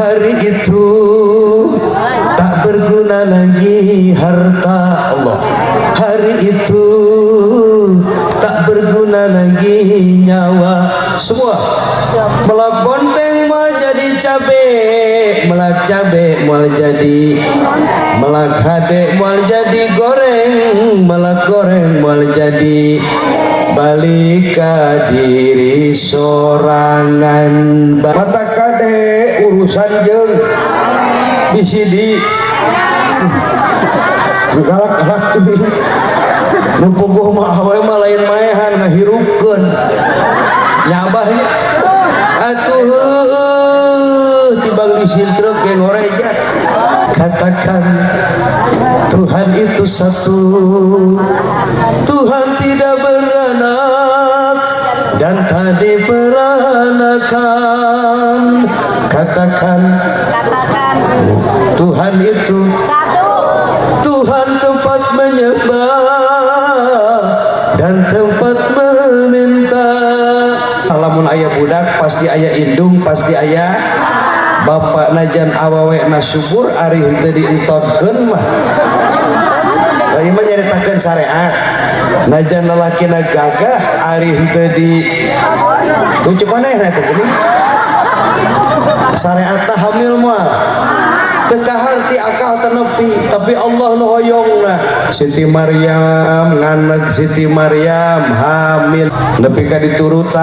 Hari itu tak berguna lagi harta Allah. Hari itu tak berguna lagi nyawa. Semua melak bonteng mau jadi cabe, melak cabe mau jadi, melak hade mau jadi goreng, melak goreng mau jadi. Balik ka diri sorangan. Mata kade urusan jeung bisi di galak-galak tuh nu puguh mah awe mah lain maehan ngahirupkeun nyabahnya atuh heueuh tibang disintrep ge ngoreja. Katakan Tuhan itu satu, Tuhan tidak beranak dan tak diperanakan. Katakan, Katakan Tuhan itu satu, Tuhan tempat menyembah dan tempat meminta. Lamun aya budak pasti aya indung, pasti aya bapak. Najan awewe na subur ari henteu dientotkeun mah. Lah ieu mah nyaritakeun syariat. Najan lalakina gagah ari henteu di lucu manehna teh geuning. Syariat hamil mah teu kaharti akal tenepi, tapi Allah nu hoyongna. Siti Maryam nganeg, Siti Maryam hamil nepi ka diturutan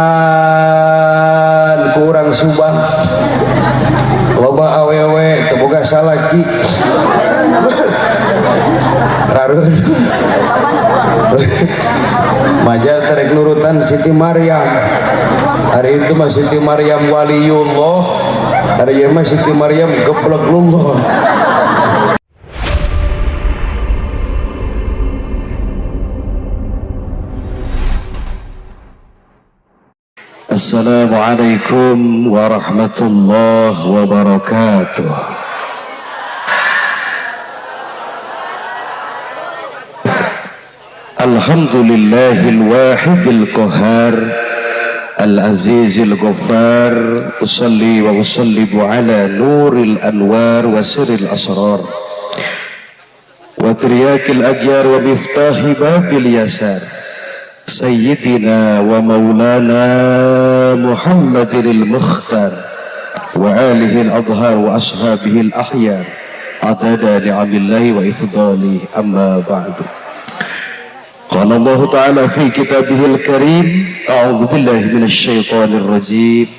ku urang Subang loba awewe teu boga salaki rareun majar terek nurutan Siti Maryam. Hari itu mah Siti Maryam waliullah, hari ieu mah Siti Maryam gebleglullah. Assalamualaikum warahmatullahi wabarakatuh. Alhamdulillahil wahidil qahar al-azizil ghaffar, usalli wa usallimu ala nuril anwar wa sirril asrar wa tiryakil agyar wa miftahi babil yasar, sayyidina wa maulana Muhammadil mukhtar wa alihi al-adhar wa ashabihi al-ahyar adada ni'amillahi wa ifdali, amma ba'du. Qala Allah Ta'ala fi kitabihil karim, a'udzu billahi minasy syaithanir rajim,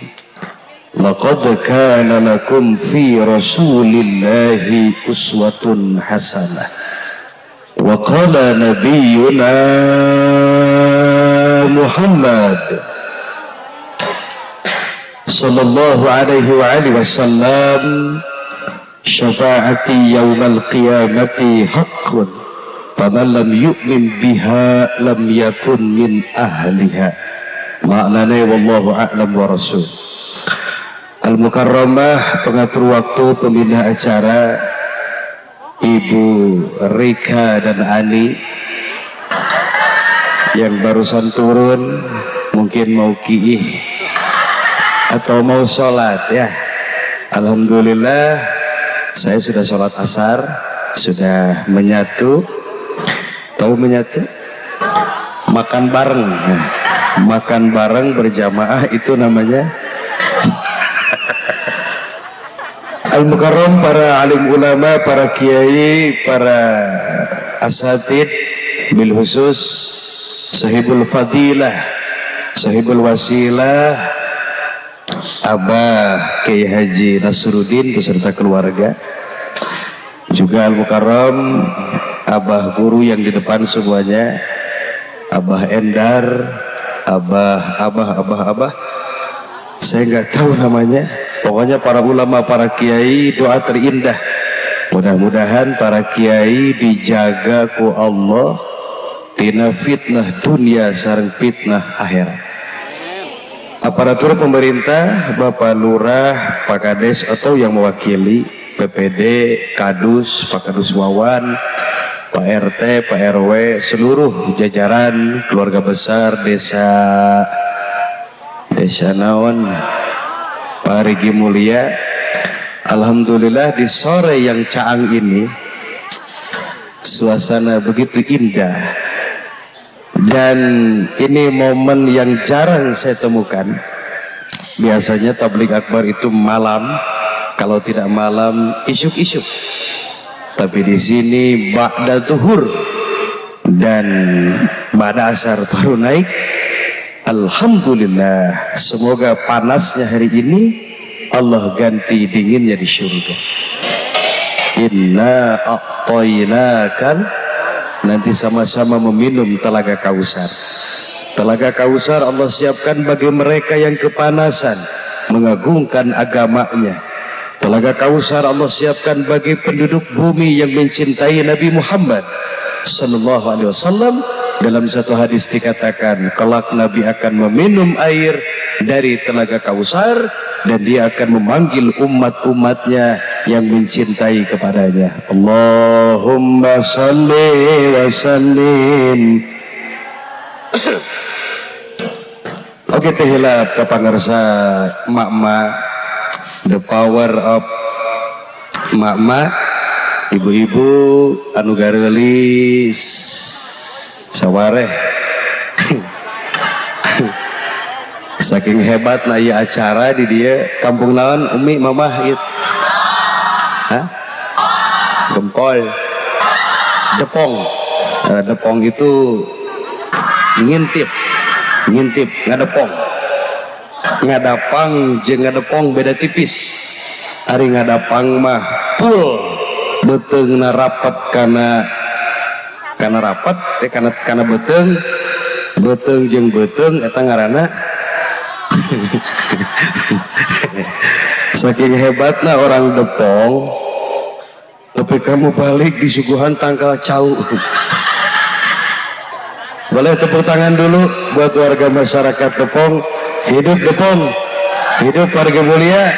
laqad kana lakum fi rasulillahi uswatun hasanah. Wa qala nabiyyuna Muhammad sallallahu alaihi wa alihi wasallam, syafaati yaumal qiyamati haqqun faman lam yu'min biha lam yakun min ahliha. Maknanya wallahu a'lam wa rasul. Al-Mukarramah, pengatur waktu, pembina acara, Ibu Rika dan Ani yang barusan turun, mungkin mau kiih atau mau sholat ya. Alhamdulillah saya sudah sholat asar, sudah menyatu. Tahu menyatu? Makan bareng. Makan bareng berjamaah itu namanya. Al-Mukarram, para alim ulama, para kiai, para asatid, bil khusus sahibul fadilah, sahibul wasilah, Abah Kiai Haji Nasruddin beserta keluarga. Juga Al-Mukarram, Abah guru yang di depan semuanya, Abah Endar, Abah, Abah, Abah, Abah, saya nggak tahu namanya. Pokoknya para ulama, para kiai, doa terindah. Mudah-mudahan para kiai dijaga ku Allah tina fitnah dunia sareng fitnah akhirat. Aparatur pemerintah, Bapak Lurah, Pak Kades atau yang mewakili, PPD, Kadus, Pak Kadus Wawan, Pak RT, Pak RW, seluruh jajaran keluarga besar desa Desa Naon, Parigi Mulia, Alhamdulillah di sore yang caang ini suasana begitu indah dan ini momen yang jarang saya temukan. Biasanya tabligh akbar itu malam, kalau tidak malam isuk-isuk. Tapi di sini ba'da zuhur dan ba'da asar baru naik. Alhamdulillah, semoga panasnya hari ini Allah ganti dinginnya di surga. Inna a'tainakal, nanti sama-sama meminum telaga Kausar. Telaga Kausar Allah siapkan bagi mereka yang kepanasan mengagungkan agamanya. Telaga Kausar Allah siapkan bagi penduduk bumi yang mencintai Nabi Muhammad sallallahu alaihi wasallam. Dalam satu hadis dikatakan kelak Nabi akan meminum air dari telaga Kausar dan dia akan memanggil umat-umatnya yang mencintai kepadanya. Allahumma salli wa sallim. Oke, teh hilap ka pangarsa mak-mak, the power of mak-mak, ibu-ibu anu gareulis sawareh. Saking hebat na ieu acara di dia kampung naon umi mamah ieu? Hah? Gempol. Depong. Nah, Depong itu ngintip, ngintip, ngadepong. Ngadapang jeung ngadepong beda tipis. Ari ngadapang mah full beuteungna rapat kana kana rapat teh kana kana beuteung, beuteung jeung beuteung eta ngaranna. Saking hebatna orang Depong, tapi kamu balik di suguhan tangkal cau. Boleh tepuk tangan dulu buat warga masyarakat Depong. Hidup Depong, hidup warga mulia.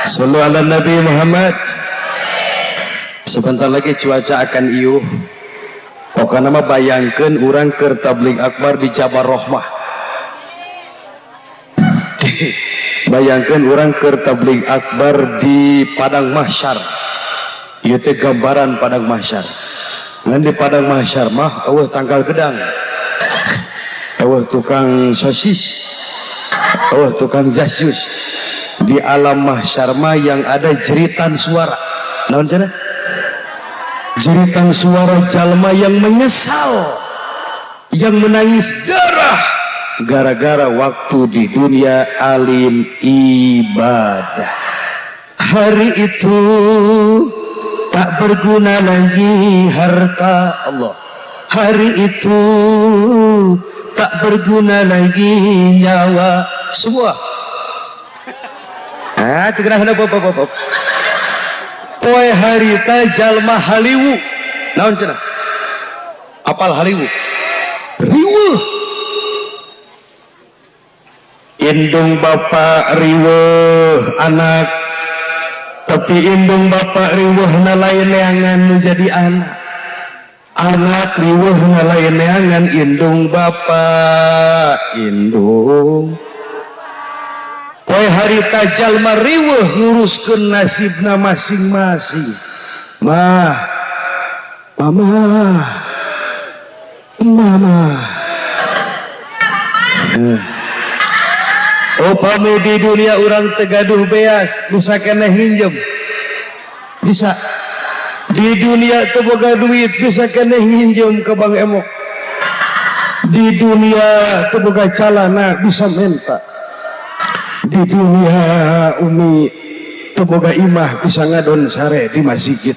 Sallu ala Nabi Muhammad. Sebentar lagi cuaca akan iuh. Pokoknya mah bayangkan urang keur tabligh akbar di Jabar Rohmah. Bayangkan urang keur tabligh akbar di Padang Mahsyar. Ieu teh gambaran Padang Mahsyar. Ngan di Padang Mahsyar mah eueuh tangkal gedang, eueuh tukang sosis, eueuh tukang jasjus. Di alam mahsyar mah yang ada jeritan suara. Naon cenah? Jeritan suara jalma yang menyesal, yang menangis darah gara-gara waktu di dunia alim ibadah. Hari itu tak berguna lagi harta Allah. Hari itu tak berguna lagi nyawa. Semua. Ah, tiga apa apa apa. Poe harita jalma haliwu. Naon cenah? Apal haliwu? Riweuh. Indung bapak riweuh anak, tapi indung bapak riweuh na lain neangan nu jadi anak. Anak riweuh na lain neangan indung bapak indung. Poe harita jalma riweuh nguruskeun nasibna masing-masing. Mah, mama, mama. Upami di dunia urang teu gaduh beas bisa keneh nginjem, bisa. Di dunia teu boga duit bisa keneh nginjem ke Bank Emok. Di dunia teu boga calana bisa menta. Di dunia umi teu boga imah bisa ngadon sare di masjid.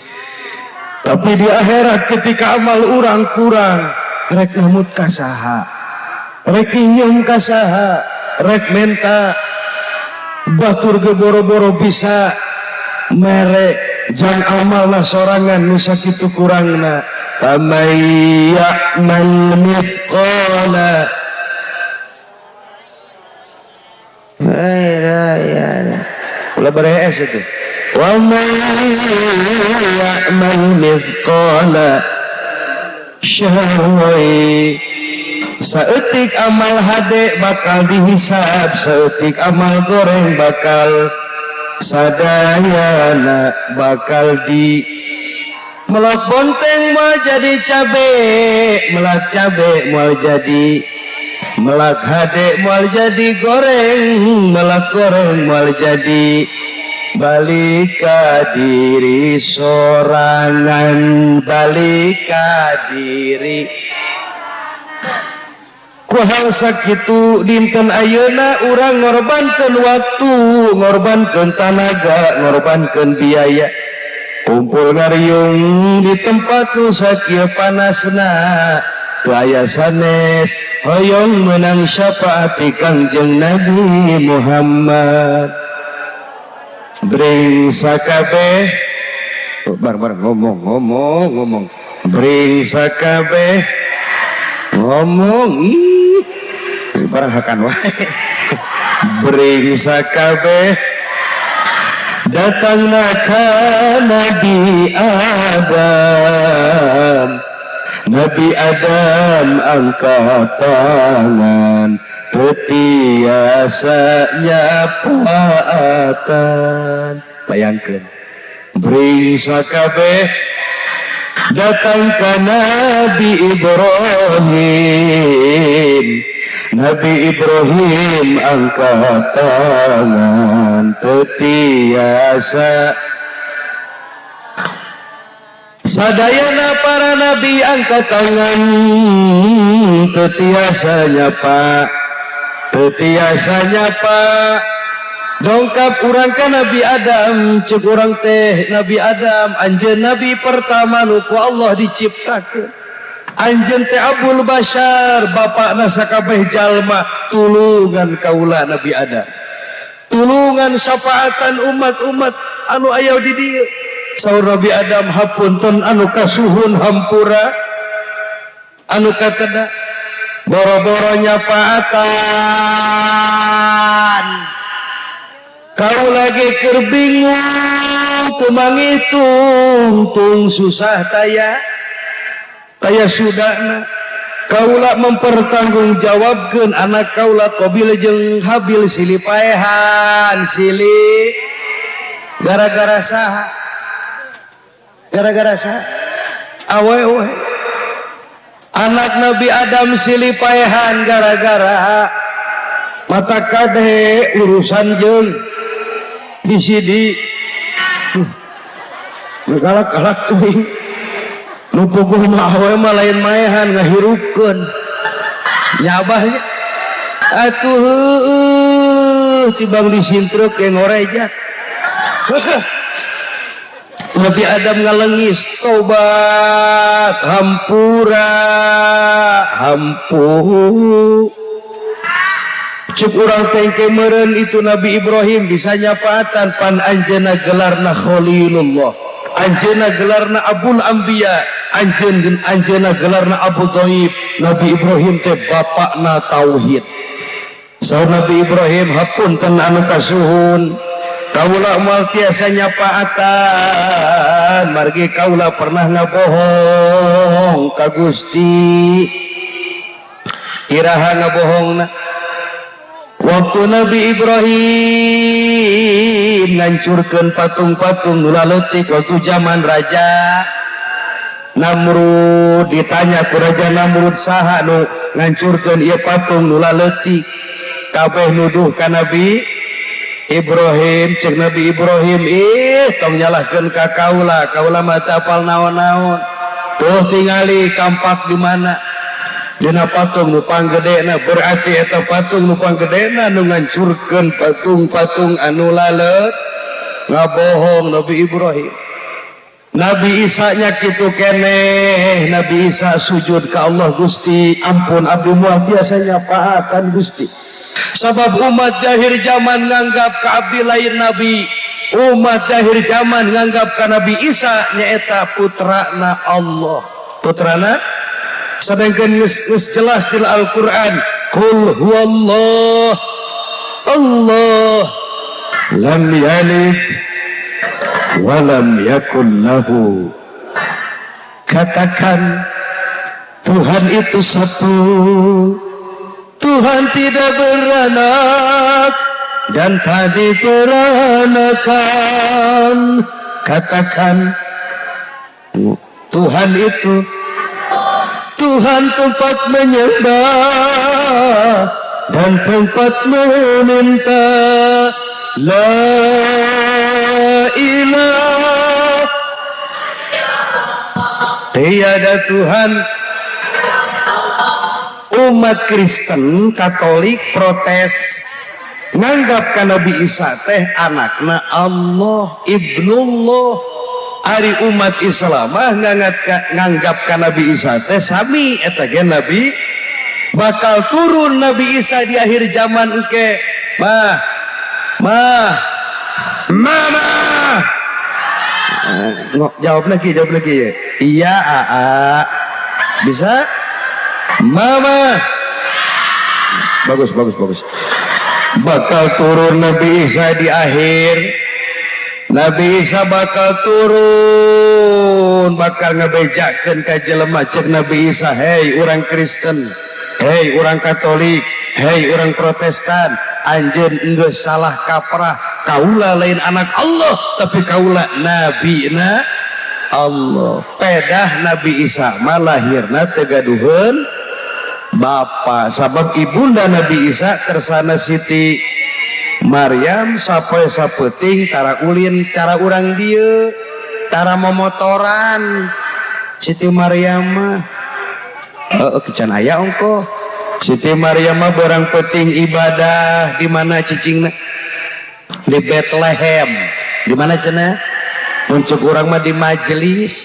Tapi di akhirat ketika amal urang kurang, rek ngamut ka saha, rek nginjem ka saha, rek menta batur ge boro-boro bisa mere jang amalna sorangan nu sakitu kurangna. Famay ya'mal mithqala. Ulah beres itu. Wa may ya'mal mithqala syarri. Saeutik amal hade bakal dihisab, saeutik amal goreng bakal Sadayana bakal di melak bonteng moal jadi cabe, melak cabe moal jadi melak, hade moal jadi goreng, melak goreng moal jadi. Balik ka diri sorangan, balik ka diri. Ku hal sakitu, dinten ayeuna urang ngorbankeun waktu, ngorbankeun tanaga, ngorbankeun biaya, kumpul ngariung di tempat nu sakieu panasna, teu aya sanes, hoyong menang syafaat ti Kangjeng Nabi Muhammad. Bring sakabeh, bareng-bareng ngomong, ngomong, ngomong, bring sakabeh ngomong. Ih, barang hakan wae. Bring sakabeh datangna ka Nabi Adam. Nabi Adam angkat tangan, teu tiasa nyapaatan. Bayangkeun. Bring sakabeh datang ka Nabi Ibrahim. Nabi Ibrahim angkat tangan, teu tiasa. Sadayana para nabi angkat tangan, teu tiasa nyapa, teu tiasa nyapa. Dongkap urang ka Nabi Adam, cek urang teh, Nabi Adam anjeun nabi pertama nu ku Allah diciptakeun, anjeun teh abul basyar, bapakna sakabeh jalma. Tulungan kaula, Nabi Adam, tulungan syafaatan umat-umat anu aya di dieu. Saur Nabi Adam, hapunten anu kasuhun, hampura anu kateda, boro-boro nyapaatan, kau lagi keur bingung teu mangitung tung susah, taya taya sudana. Kaula mempertanggungjawabkeun anak kaula Qabil jeung Habil silih paehan, silih gara-gara saha? Gara-gara saha? Awewe. Anak Nabi Adam silih paehan gara-gara mata kade urusan jeung di sini galak-galak teuing. Nu puguh mah awewe mah lain maehan, ngahirupkeun nyabahnya atuh. Heueuh, tibang disintruk ke ngorejat. Nabi Adam ngalengis tobat, hampura, hampura. Cuk urang tengke meureun itu Nabi Ibrahim bisa nyapaatan, pan anjeunna gelarna Khalilullah, anjeunna gelarna Abul Anbiya, anjeunna gelarna Abu Dhaib. Nabi Ibrahim teh bapakna tauhid. Saur Nabi Ibrahim, hapunten anu kasuhun, kaula moal tiasa nyapaatan margi kaula pernah ngabohong ka Gusti. Iraha ngabohongna? Waktu Nabi Ibrahim ngancurkeun patung-patung nu laletik waktu zaman Raja Namrud. Ditanya ku Raja Namrud, saha nu ngancurkeun ieu patung nu laletik? Kabeh nuduh ka Nabi Ibrahim. Cek Nabi Ibrahim, ih, tong nyalahkeun ka kaula, kaula mah teu apal naon-naon. Tuh, tingali kampak di mana? Dina patung nu panggedena. Berarti eta patung nu panggedena nu ngancurkeun patung-patung anu lalet. Ngabohong Nabi Ibrahim. Nabi Isa nya kitu keneh. Nabi Isa sujud ke Allah, Gusti, ampun, abdi moal tiasa nyapaatan, Gusti, sabab umat akhir zaman nganggap ka abdi lain nabi. Umat akhir zaman nganggap ka Nabi Isa nyaeta putrana Allah, putrana, sedangkan geus jelas di Al-Qur'an, qul huwallah Allah lam yalid wa lam yakun lahu. Katakan, Tuhan itu satu, Tuhan tidak beranak. dan tak diperanakan. Katakan Tuhan itu Tuhan tempat menyembah dan tempat meminta. La ilah, tiada Tuhan. Umat Kristen, Katolik, protes nganggap ka Nabi Isa teh anakna Allah, ibnullah. Ari umat Islam mah nganggap ka Nabi Isa teh sami eta ge nabi. Bakal turun Nabi Isa di akhir zaman engke. Mah, mah, mama. Jawab lagi, jawab lagi ya. Iya, aa. Bisa? Mama. Bagus, bagus, bagus. Bakal turun Nabi Isa di akhir. Nabi Isa bakal turun, bakal ngebejakeun ka jelema. Cek Nabi Isa, "Hei orang Kristen, hei orang Katolik, hei orang Protestan, anjeun enggeus salah kaprah. Kaula lain anak Allah, tapi kaula nabina Allah." Pedah Nabi Isa mah lahirna teu gaduheun bapa, sabab ibunda Nabi Isa kersana Siti Maryam sapoe sapeuting tara ulin cara urang dieu, tara momotoran. Siti Maryam mah heeh can aya ongkoh. Siti Maryam mah barang penting ibadah di mana cicingna? Di Bethlehem. Di mana cenah? Mun cek urang mah di majelis,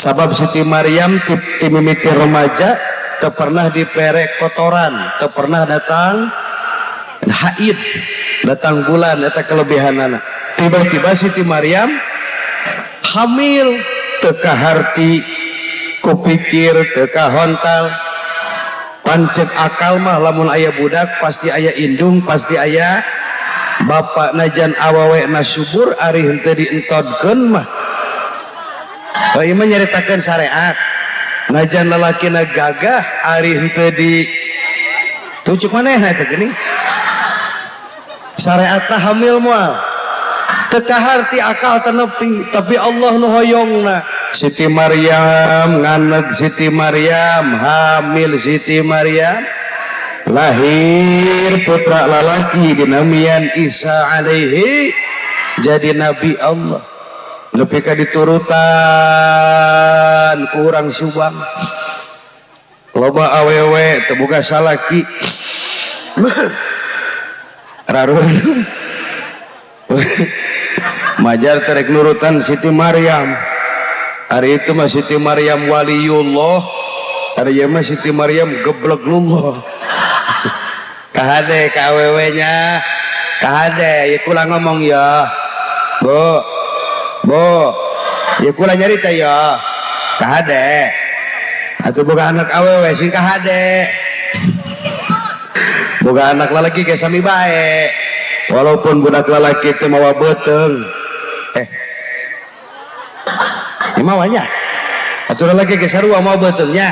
sabab Siti Maryam ti mimiti remaja teu pernah dipere kotoran, teu pernah datang haid, datang bulan. Eta kelebihanana. Tiba-tiba Siti Maryam hamil, teu kaharti ku pikir, teu kahontal. Pan cek akal mah lamun aya budak pasti aya indung, pasti aya bapak. Najan awewe na subur, ari henteu dientodkeun mah. Oh, ieu mah nyaritakeun syariat. Najan lalakina gagah, ari henteu di tucuk manehna teh geuning. Syariatna hamil moal? Teu kaharti akal teu nepi, tapi Allah nu hoyongna. Siti Maryam nganeg, Siti Maryam hamil, Siti Maryam lahir putra lalaki dinamian Isa alaihi, jadi nabi Allah. Nepi ka diturutan ku urang Subang, loba awewe teu boga salaki, rarun majar terek nurutan Siti Maryam. Hari itu mah Siti Maryam waliullah, hari ieu mah Siti Maryam gebleglullah. Kahade ka awewe nya, kahade ya kula ngomong ya, Bu, Bu, ya kula nyarita ya. Kahade atuh, boga anak awewe sing kahade, boga anak lalaki ge sami bae, walaupun budak lalaki teh mawa beuteung. Eh, ini mawanya atuh lalaki ge sarua mawa beuteungnya.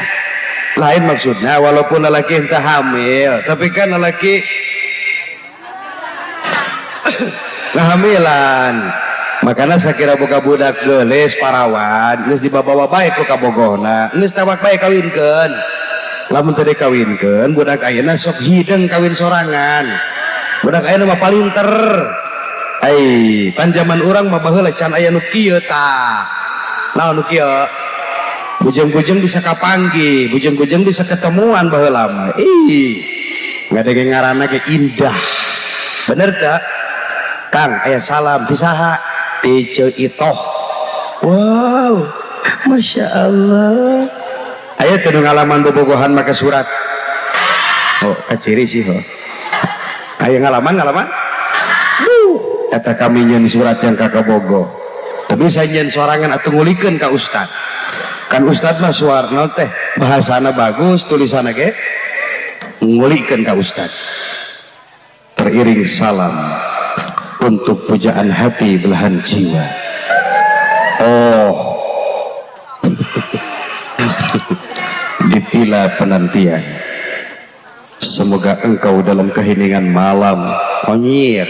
Lain maksudnya, walaupun lelaki entah hamil, tapi kan lelaki kehamilan. Makanya saya kira boga budak gelis parawan geus dibawa bae ku kabogohna, geus tawak bae kawinkeun. Lamun teu dikawinkeun, budak ayeuna sok hideng kawin sorangan. Budak ayeuna mah palinter. Ai pan zaman urang mah baheula can aya nu kieu tah. Naon nu kieu? Bujeng-bujeng bisa kapanggih, bujeng-bujeng bisa ketemuan baheula mah. Ih, ngadenge ngaranna ge indah, bener tak? Kang, aya salam ti saha? Ti Ceu Itoh. Wow, masya Allah. Aya teu ngalaman bobogohan make surat? Oh, kaciri sih. Oh, aya ngalaman? Ngalaman. Eta kami nyeun surat yang ka kabogoh, tapi saya nyeun sorangan atau ngulikeun ka ustad. Kan ustad mah suarna teh bahasana bagus, tulisanna ge. Ngulikeun ka ustad. Teriring salam untuk pujaan hati belahan jiwa. Oh, di pila penantian, semoga engkau dalam keheningan malam onyir.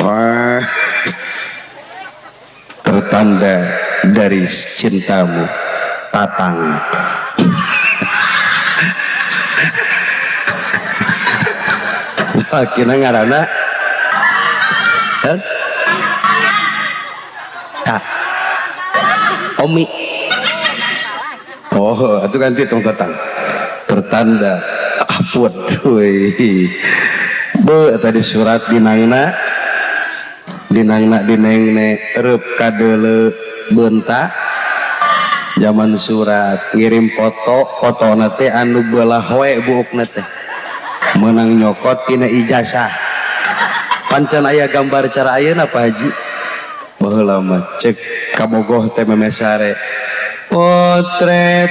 Wah, tertanda dari cintamu Tatang. Lakina ngaranna hah? Omi. Oh, itu ganti tong Tatang. Tertanda aput woi. Be tadi surat dinangna dinangna dinengne reup kadeule beunta zaman surat ngirim foto fotona teh anu beulah we buukna teh meunang nyokot tina ijazah pancan aya gambar cara ayeuna Pak Haji baheula mah cek kabogoh teh memesare potret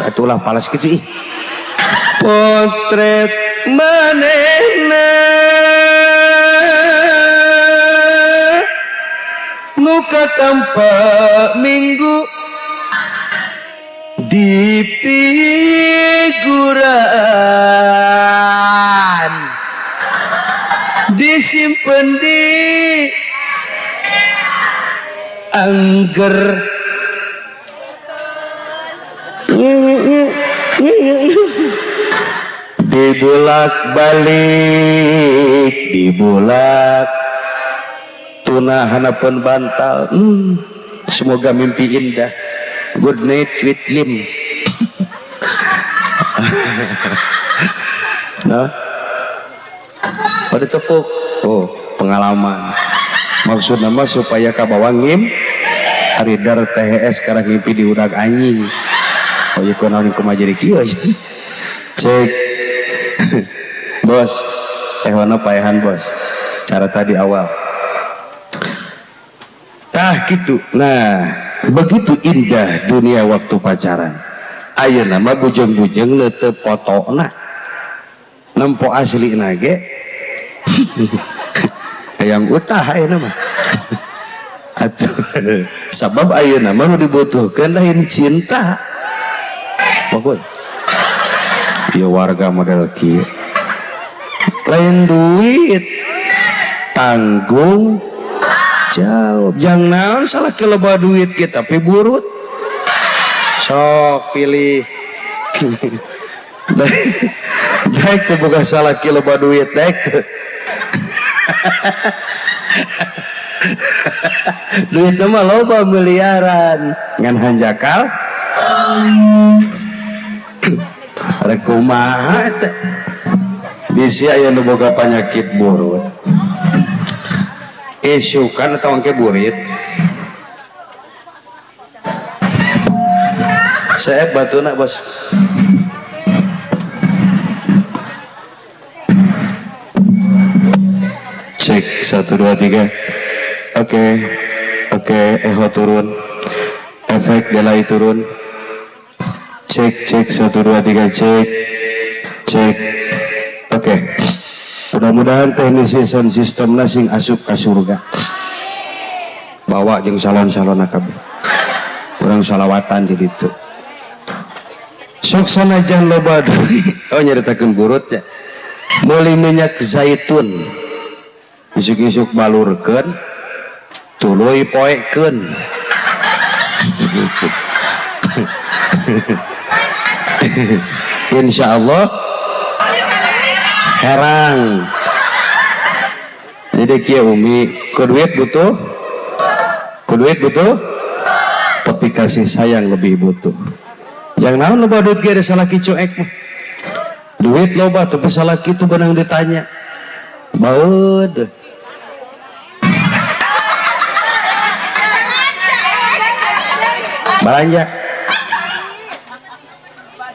atulah palas kitu ih potret manehna nu katampa minggu di figuran disimpen di angger dibulak balik dibulak tuna hanapeun bantal. Semoga mimpi indah. Good night with lim. Nah, pada tepuk. Oh, pengalaman. Maksud nama supaya kabawa ngim haridar THS sekarang ngimpi di udag anjing. Oh iya kunaon kumaha jadi kieu. Cek. Bos, ehwana paehan bos. Cara tadi awal. Tah gitu. Nah, begitu indah dunia waktu pacaran. Ayeuna mah bujeng-bujeng teu fotona. Nempo aslina ge. Hayang utah ayeuna mah. Atuh sabab ayeuna mah nu dibutuhkeun lain cinta. Bagus. Ya warga model kieu. Lain duit. Tanggung jawab. Jangan naon salah ke loba duit kita tapi burut. Sok pilih. Daek teu boga salah ke loba duit daek. Duit mah loba miliaran ngan hanjakal. Rek kumaha teh? Bisi aya nu boga panyakit burut. Isukan atau angke burit. Seep batuna bos. Cek 1 2 3. Oke. Oke, echo turun. Efek delay turun. Cek cek 1 2 3 cek. Cek. Oke. Mudah-mudahan teknisi sound system sing asup ka surga. Bawa jeung salon-salon kabeh. Urang salawatan di ditu. Sok sanajan loba duit. Oh nyaritakeun burut ya. Meuli minyak zaitun. Isuk-isuk balurkeun, tuluy poekeun. Insyaallah herang. Jadi kieu Umi, ku duit butuh? Ku duit butuh? Tapi kasih sayang lebih butuh. Jangan naon loba duit ge salaki cuek mah. Duit loba tapi salaki tuh benang ditanya. Baeud. Balanja.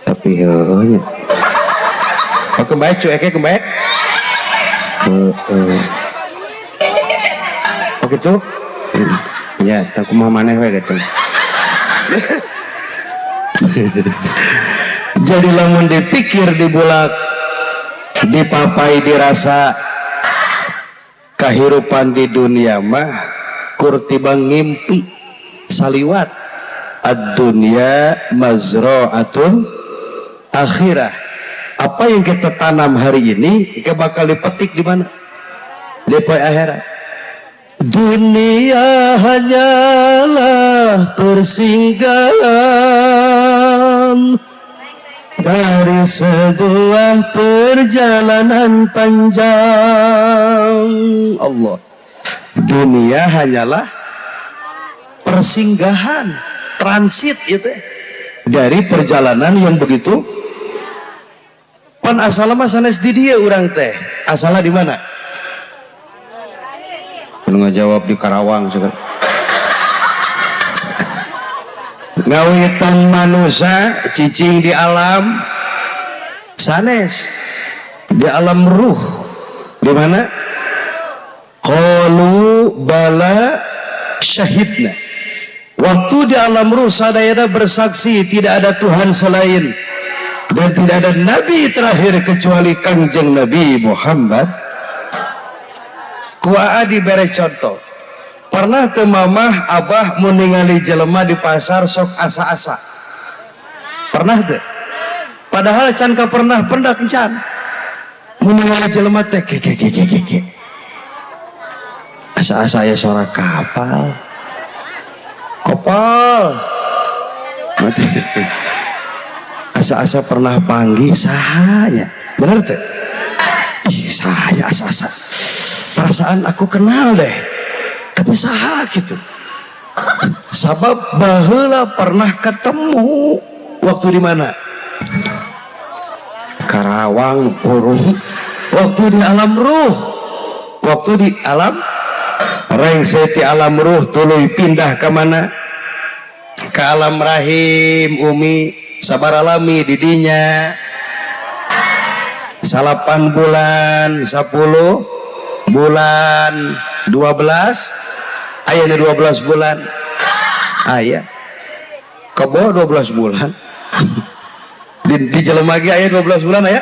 Tapi heueuh nya. Oh kembaik cueknya kembaik. Heeh. Oh gitu? Ya, tak kumaha maneh we gitu. Jadi lamun dipikir dibulak dipapai dirasa kahirupan di dunia mah kurtibang ngimpi saliwat. Ad-dunya mazra'atun akhirah. Apa yang kita tanam hari ini kita bakal dipetik di mana? Di poe akhirat. Dunia hanyalah persinggahan dari sebuah perjalanan panjang. Allah. Dunia hanyalah persinggahan, transit itu dari perjalanan yang begitu. Pan asalna mah sanes di dieu urang teh. Asalna di mana? Nu ngajawab di Karawang sekarang. Ngawitan manusia cicing di alam sanes, di alam ruh. Di mana? Qalu bala syahidna. Waktu di alam ruh sadayana bersaksi tidak ada Tuhan selain dan tidak ada nabi terakhir kecuali Kangjeng Nabi Muhammad. Ku Aa dibere contoh. Pernah teu mamah abah mun ningali jelema di pasar sok asa-asa? Pernah teu? Padahal can ka pernah pendak can. Mun ningali jelema teh ke ke ke ke ke ke. Asa-asa aya suara kapal. Kopal. Mati. Asa-asa pernah panggih sahanya. Bener teu? Ih, sahanya asa-asa. Perasaan aku kenal deh. Tapi saha gitu. Sabab baheula pernah ketemu waktu di mana? Karawang burung. Waktu di alam ruh. Waktu di alam rengse ti alam ruh tuluy pindah ke mana? Ke alam rahim umi sabar alami didinya. 8 bulan, 10 bulan, 12, ayana 12 bulan. Aya. Kebo 12 bulan. Di jelema ge aya 12 bulan aya.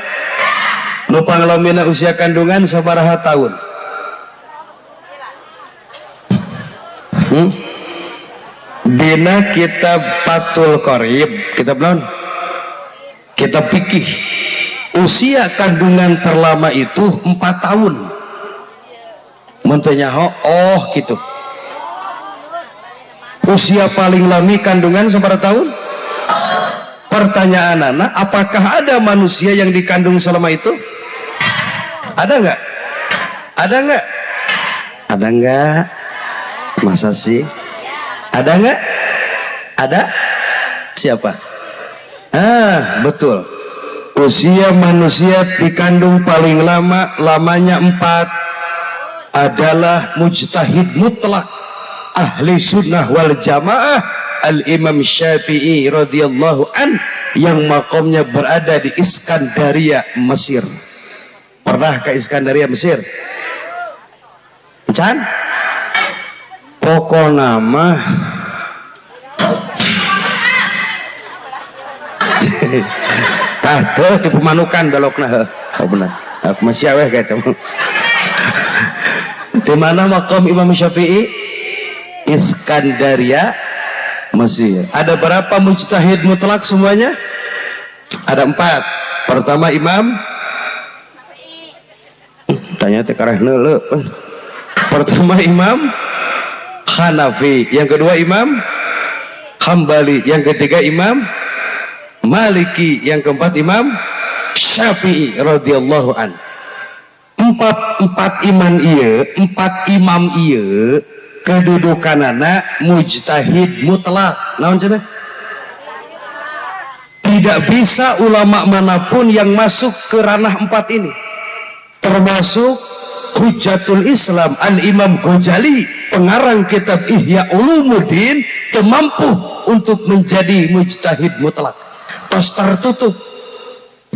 Nu panglamina usia kandungan sabaraha tahun? Dina kitab Fathul Qorib, kitab naon? Kitab fikih. Usia kandungan terlama itu 4 tahun. Mun teu nyaho, oh gitu. Usia paling lami kandungan sabaraha tahun? Pertanyaan anak, apakah ada manusia yang dikandung selama itu? Ada nggak? Ada nggak? Ada nggak? Masa sih? Ada nggak? Ada? Siapa? Ah, betul. Usia manusia dikandung paling lama, lamanya 4, adalah mujtahid mutlak ahli sunnah wal jamaah al-Imam Syafi'i radhiyallahu an, yang makomnya berada di Iskandaria, Mesir. Pernah ke Iskandaria, Mesir? Can? Pokona mah tah teu di pemanukan belokna heuh. Oh benar. Aku masih aweh kayak kamu. Di mana makom Imam Syafi'i? Iskandaria, Mesir. Ada berapa mujtahid mutlak semuanya? Ada 4. Pertama Imam, tanya teh kareh neuleuh. Pertama Imam Hanafi, yang kedua Imam Hambali, yang ketiga Imam Maliki, yang keempat Imam Syafi'i radhiyallahu an. Empat iman ieu, 4 imam ieu kedudukanana mujtahid mutlak. Naon cenah? Tidak bisa ulama manapun yang masuk ke ranah 4 ini. Termasuk Hujjatul Islam Al-Imam Ghazali, pengarang kitab Ihya Ulumuddin, termampu untuk menjadi mujtahid mutlak. Tos tertutup.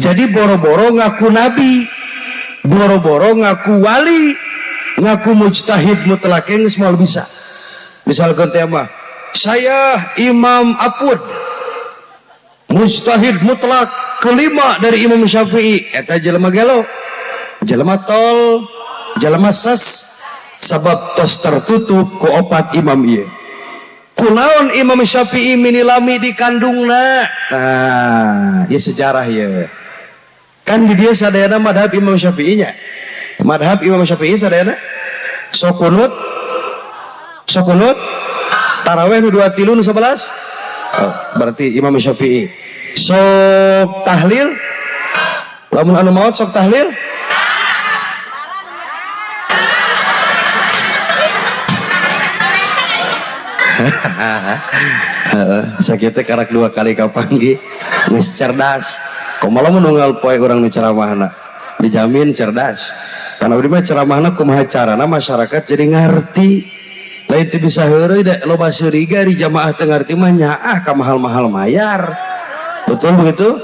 Jadi boro-boro ngaku nabi, boro-boro ngaku wali, ngaku mujtahid mutlak yang semua bisa. Misalkan tema, saya Imam Apud, mujtahid mutlak kelima dari Imam Syafi'i. Eta jelema gelo, jelema tol, jelema ses, sabab tos tertutup ku 4 imam ieu. Kunaon Imam Syafi'i minilami dikandungna? Nah, ieu sejarah ieu. Kan di dia sadayana madhab Imam Syafi'i-nya. Madhab Imam Syafi'i sadayana. Sok kunut, sok kunut, taraweh nu 2 3 nu 11. Oh, berarti Imam Syafi'i. Sok tahlil, lamun anu maot sok tahlil. Sakieu teh karak 2 kali kapanggih geus cerdas. Kumaha lamun unggal poe urang nu ceramahna dijamin cerdas. Karena abdi mah ceramahna kumaha carana masyarakat jadi ngarti. Lain teu bisa heureuy da loba seuriga di jamaah teu ngarti mah nyaah ka mahal-mahal mayar. Betul begitu?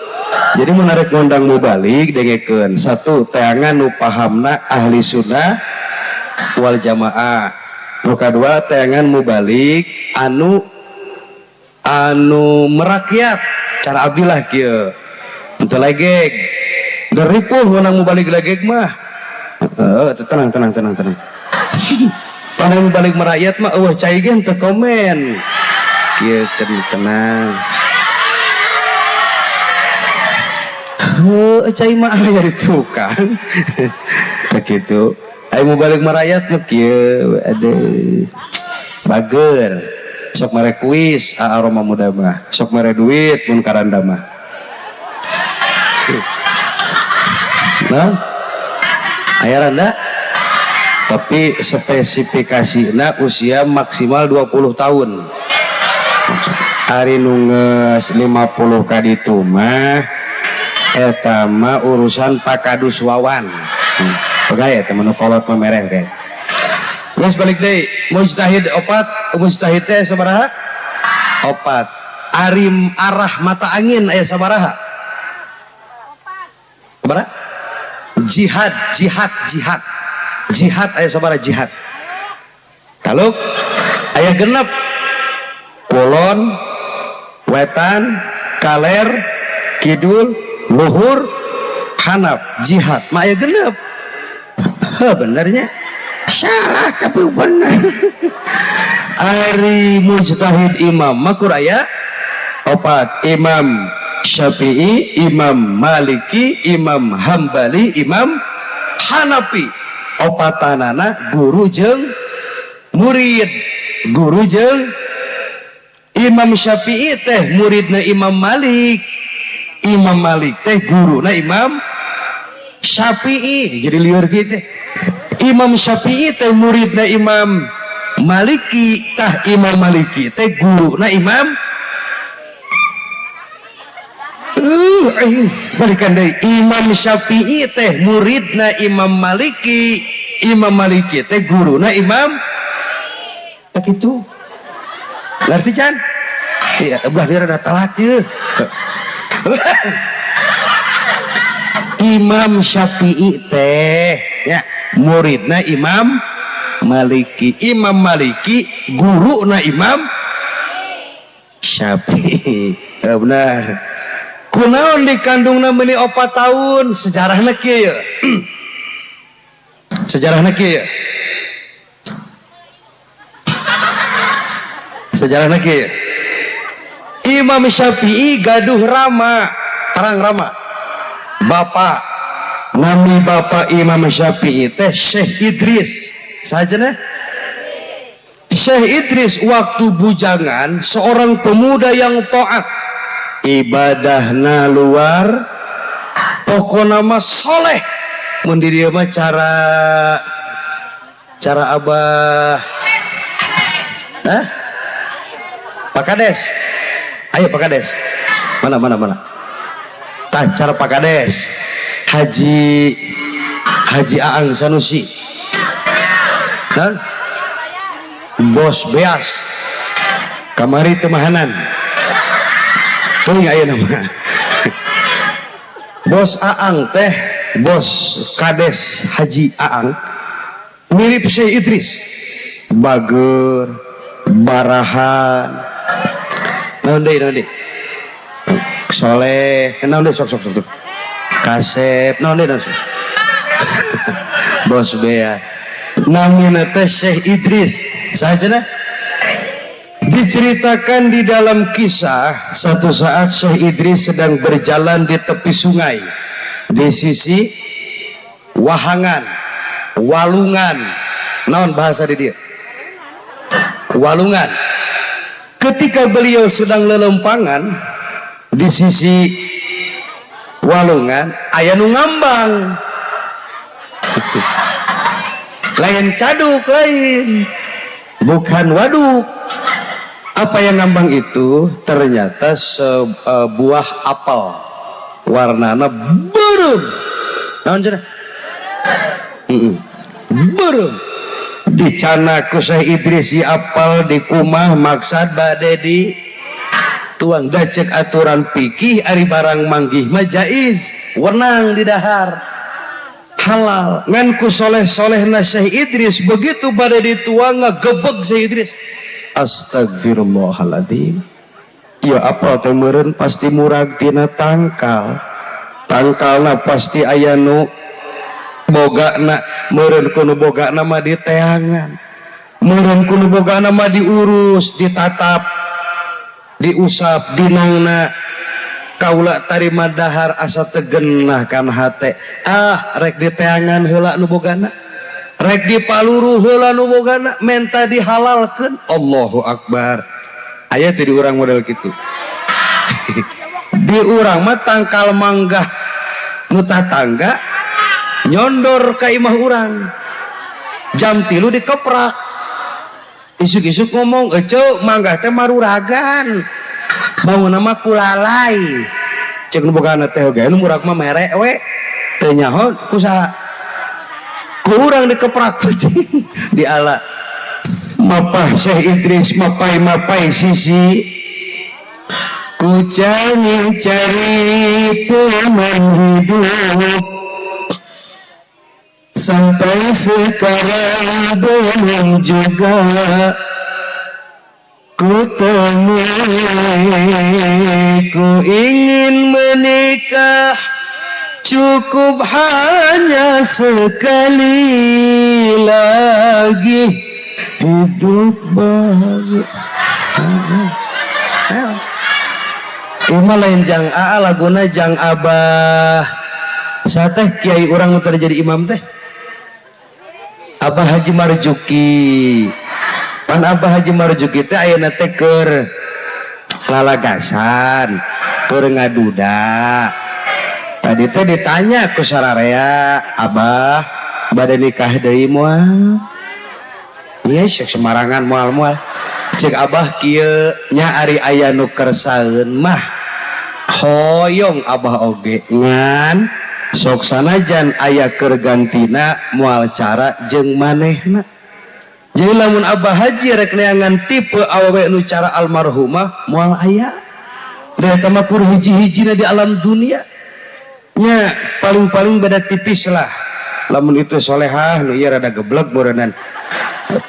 Jadi menarik ngundang mubalik dengekeun. Satu, teangan nu pahamna ahli sunnah wal jamaah. Nu kadua teangan mubalik anu merakyat cara abdi lah kieu. Henteu legeg. Ripuh ngundang mubalik legeg mah. Tenang tenang tenang tenang. Pandang mubalik merakyat mah eueuh cai ge henteu komen. Kieu tenang. Heuh cai mah aya di tukang. Tah kitu. Ayo mubalik merakyat mah kieu aduh. Bager. Sok mere kuis aroma muda mah. Sok mere duit mun karanda mah. Nah, aya randa? Tapi spesifikasina usia maksimal 20 tahun. Ari nu geus 50 ka ditu mah eta mah urusan Pakadus Wawan. Pegaya teman kolot mah mereh kayak. Geus balik deui, mujtahid opat, mujtahid teh sabaraha? Opat. Ari arah mata angin aya sabaraha? Sabaraha? Jihad, jihad, jihad. Jihad aya sabaraha jihad? Taluk aya genep. Kulon, wetan, kaler, kidul, luhur, hanap, jihad. Mah aya genep. Heh, benernya salah tapi bener. Ari mujtahid imam makur aya opat, Imam Syafi'i, Imam Maliki, Imam Hambali, Imam Hanafi. Opatanana guru jeung murid. Guru jeung Imam Syafi'i teh muridna Imam Malik. Imam Malik teh guruna Imam Syafi'i. Jadi lieur kieu teh. Imam Syafi'i teh muridna Imam Maliki, tah Imam Maliki teh guruna Imam balikan deui. Imam Syafi'i teh muridna Imam Maliki, Imam Maliki teh guruna Imam tak itu. Ngerti can? Iya, belah dia rada telat ye. Imam Syafi'i teh ya muridna Imam Maliki, Imam Maliki guruna Imam Syafi'i. Ya, benar. Kunaon dikandungna meuni 4 tahun, sejarahna kieu ya. Sejarahna kieu ya. Sejarahna kieu ya. Imam Syafi'i gaduh rama, terang rama. Bapak, nami bapak Imam Syafi'i teh Syekh Idris. Sajana Syekh Idris waktu bujangan seorang pemuda yang taat, ibadahna luar, pokona mah soleh. Mun di dieu mah cara abah. Hah? Pak Kades. Ayo Pak Kades. Mana mana mana. Tah cara Pak Kades. Haji Aang Sanusi. Dan Bos Beas. Kamari temahanan. Tuh aya nama. Bos Aang teh, Bos Kades Haji Aang mirip Syekh Idris. Bager, barahan. Naon deui, naon deui? Soleh, naon deui sok sok sok. Kasep, naon deui, naon deui? Bos Bea. Namina teh Syekh Idris. Saha? Diceritakan di dalam kisah, satu saat Syekh Idris sedang berjalan di tepi sungai, di sisi Wahangan, Walungan, Naon bahasa di dieu? Walungan. Ketika beliau sedang lelempangan di sisi walungan, aya nu ngambang. Lain caduk, lain, bukan waduk. Apa yang ngambang itu ternyata sebuah apel warnana beureum. Naon cenah? Beureum. Dicandak ku Syekh Idris si apel dikumah, maksad bade di tuang. Da cek aturan fikih, ari barang manggih mah jaiz, wenang didahar, halal. Ngan ku soleh-solehna Syekh Idris, begitu bade dituang ngagebeg Syekh Idris, astagfirullahaladzim, ya apel teh meureun pasti murag tina tangkal, tangkalna pasti aya nu bogana, meureun ku nu bogana mah diteangan, meureun ku nu bogana mah diurus, ditatap, diusap dinangna. Kaula tarima dahar asa teu genah kan hate. Ah, rek diteangan heula nu bogana, rek dipaluruh heula nu bogana, menta dihalalkeun. Allahu akbar. Aya teu di urang model kitu? Di urang mah tangkal manggah nu tatangga nyondor ka imah urang, jam 3 dikeprak, isuk-isuk ngomong, "Ece, manggah teh maruragan, bangun nama kulalai." Cek nu bogana teh oge, nu murag mah mere we, teu nyaho ku saha, ku urang dikeprak peuting di ala. Mapah Syekh Idris mapai-mapai sisi, ku cari-cari teman hidup, sampai sekarang belum juga ku temui. Ku ingin menikah, cukup hanya sekali lagi hidup bahagia. Ima lain jang aa, laguna jang abah teh, kiai urang nu tadi jadi imam teh, Abah Haji Marjuki. Pan Abah Haji Marjuki teh ayeuna teh keur lalagasan, keur ngaduda. Tadi teh ditanya ku sararea, "Abah bade nikah deui moal?" Iya, cek semarangan, moal-moal. Cek Abah kieu nya, "Ari aya nu kersaeun mah hoyong Abah oge, ngan sok sanajan aya keur gantina moal cara jeung manehna." Jadi lamun Abah Haji rek neangan tipe awewe nu cara almarhumah, moal aya. Da eta mah kur hiji-hijina di alam dunia nya, paling-paling beda tipis lah. Lamun itu solehah, nu ieu rada geblek meureunnan.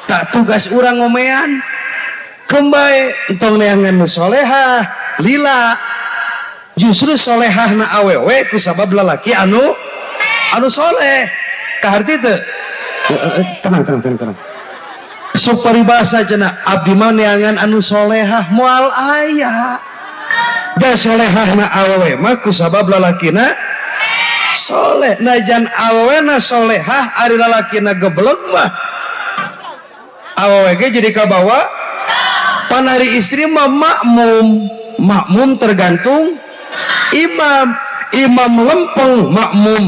Tak tugas urang ngomean kembali, entong neangan nu solehah lila. Justru solehah na awewe kusabab lalaki anu anu soleh. Kaharti teu? Tenang, tenang, tenang, tenang. Sok paribasa cenah, "Abdi mah neangan anu solehah," moal aya. Da solehah na awewe mah kusabab lalakina soleh. Najan awewena solehah, ari lalakina geblek mah awewe ge jadi kabawa. Pan ari istri mah makmum, makmum tergantung imam. Imam lempeng, makmum.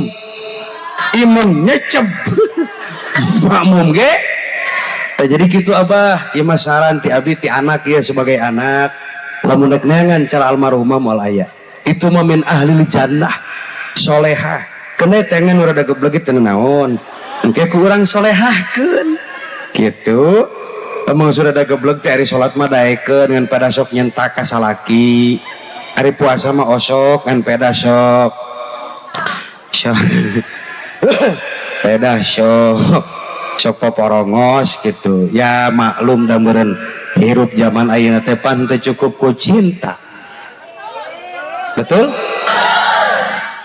Imam nyecep, makmum ge. Tah, jadi gitu Abah. Ieu mah saran ti abdi, ti anak ya, sebagai anak, lamun rek neangan cara almarhumah moal aya. Itu mah min ahli jannah, solehah. Kena tengen rada geblek teu naon, engke ku urang solehahkeun gitu. Emang sudah ada geblek teh, ari salat mah daekeun ngan pada sok nyentak ka salaki, ari puasa mah osok ngan peda sok sok peda sok sok poporongos gitu ya. Maklum da meureun hirup zaman ayeuna teh pan teu cukup ku cinta. Betul?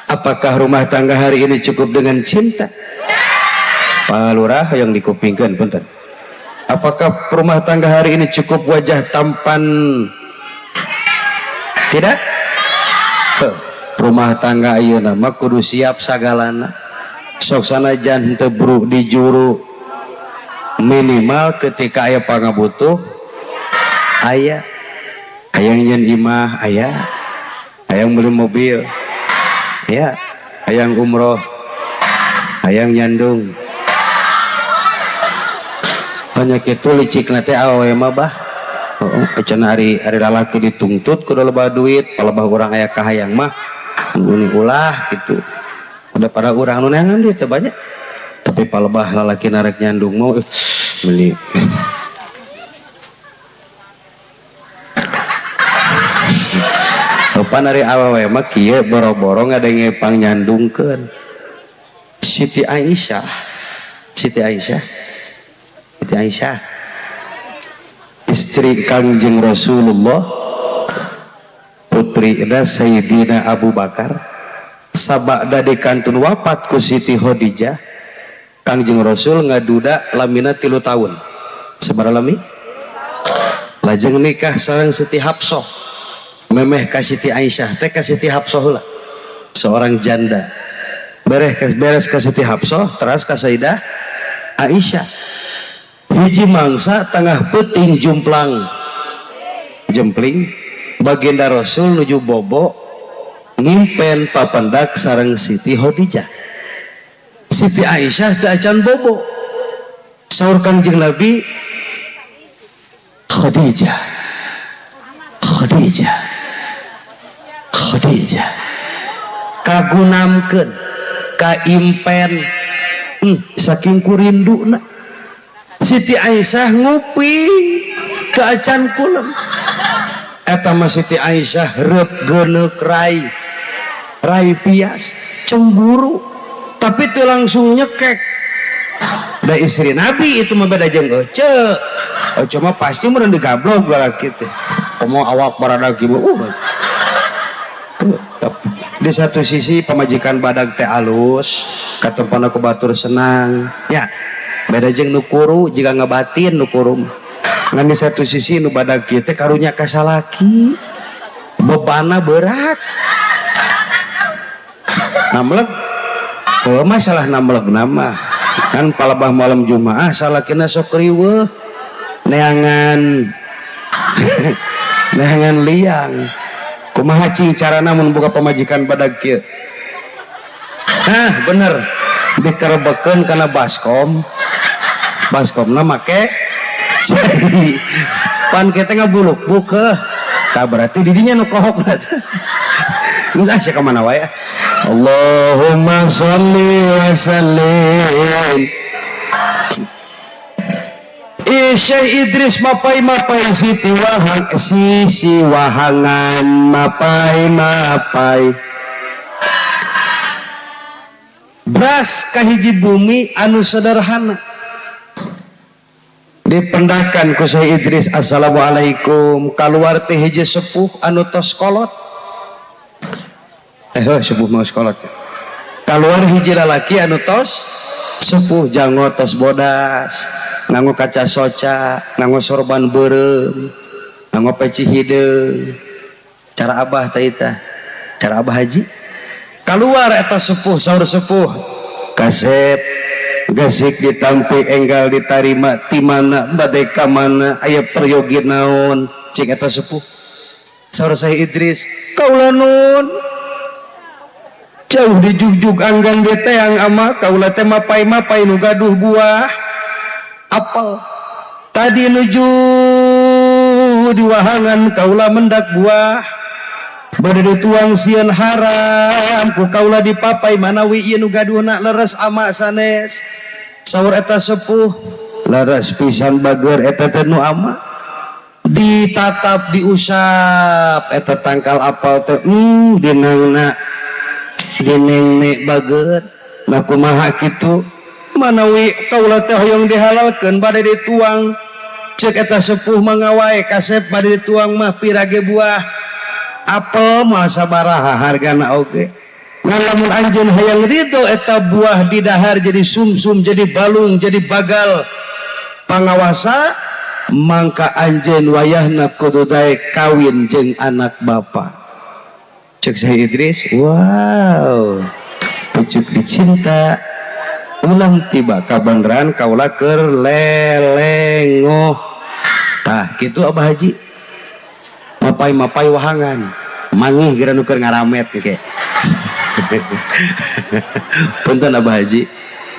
Apakah rumah tangga hari ini cukup dengan cinta? Pak Lurah yang dikupingkeun, punten. Apakah rumah tangga hari ini cukup wajah tampan? Tidak? Heuh, rumah tangga ayeuna mah kudu siap sagalana. Sok sanajan teu di juru. Minimal ketika aya pangabutuh aya, hayang nyeun imah aya, hayang beli mobil ya, hayang umroh, hayang nyandung. Banyak itu licik teh awewe mah bah. Oh, cenah ari ari lalaki dituntut kudu loba duit, palebah urang aya kahayang mah uni ulah gitu. Udah pada urang nu neangan duit teh banyak. Tapi palebah lalaki narek nyandung mau beli. Rupa ari awewe mah kieu boro-boro ngadenge pangnyandungkeun. Siti Aisyah, Siti Aisyah, Siti Aisyah, istri Kangjeng Rasulullah, putri Sayyidina Abu Bakar, sabada dikantun wafat ku Siti Khadijah, Kangjeng Rasul ngaduda lamina 3 tahun. Sabaraha lami? Lajeng nikah sareng Siti Hafsah. Memeh ka Siti Aisyah teh ka Siti Hafsah heula, seorang janda. Beres ka Siti Hafsah, teras ka Sayyidah Aisyah. Hiji mangsa tengah peuting jumplang jempling baginda Rasul nuju bobo ngimpen papendak sareng Siti Khadijah. Siti Aisyah teu acan bobo. Saur Kangjeng Nabi, Khadijah, Khadijah, Khadijah, kagunamkeun kaimpen, saking kurinduna Siti Aisyah ngopi teu acan kulem. Eta mah Siti Aisyah reup geuneuk rai, rai pias, cemburu, tapi teu langsung nyekek. Da istri Nabi itu mah beda jeung ece. Ece mah pasti meureun digablok lalaki teh. Komo awak barada kieu. Di satu sisi pamajikan badag teh alus, katempona ku batur senang. Ya, beda jeung nu kuru jiga ngabatin nu kuru. Ngan di satu sisi nu badag kieu teh karunya ka salaki. Bebana berat. Namleg. Oh, masalah namleg nama. Kan palebah malam Jumaah salakina sok riweuh. Neangan neangan liang. Kumaha cing carana mun boga pamajikan badag kieu? Hah, bener. Dikerebekeun kana baskom. Baskomna make cai. Pan kieu teh ngabuluk-buk heuh. Tah berarti didinya nu kohok teh. Geus ah sia ka mana wae. Allahumma sholli wa sallim. Syekh Idris mapai-mapai Siti Wahang, sisi wahangan mapai-mapai. Beras kahiji bumi anu sederhana. Dipendakan ku Syekh Idris, assalamualaikum, kaluar teh hiji sepuh anu tos kolot. Heuh, sepuh mah kolot. Kaluar hiji lalaki anu tos sepuh, janggot tos bodas, nganggo kaca soca, nganggo sorban beureum, nganggo peci hideung. Cara abah teh eta, cara abah haji. Kaluar eta sepuh, saur sepuh, kasep gasik ditampi enggal ditarima ti mana bade ka mana aya peryogi naon cing eta sepuh. Saur Syekh Idris, kaula nun jauh dijugjug anggang diteang ama kaula teh mapai-mapai nu gaduh buah apel. Tadi nuju diwahangan kaula mendak buah bade dituang sieun haram ku kaula dipapai manawi ieu nu gaduhna leres ama sanes. Saur eta sepuh, leres pisan bager eta teh nu ama. Ditatap diusap eta tangkal apel teh, dinangna dinengnek bager. Nah kumaha kitu manawi kaula teh hoyong dihalalkeun bade dituang. Cek eta sepuh mangawae kasep bade dituang mah pirage buah apel mah sabaraha hargana oge. Ngan lamun anjeun hayang ridho eta buah didahar jadi sumsum, jadi balung, jadi bagal pangawasa, mangka anjeun wayahna kudu daek kawin jeung anak bapa. Cek Syekh Idris, wow, pucuk dicinta Ulang tiba kabeneran kaula keur lelengoh. Tah kitu Abah Haji. Mapai-mapai wahangan. Mangih geura nu keur ngaramet ke. Punten Abah Haji.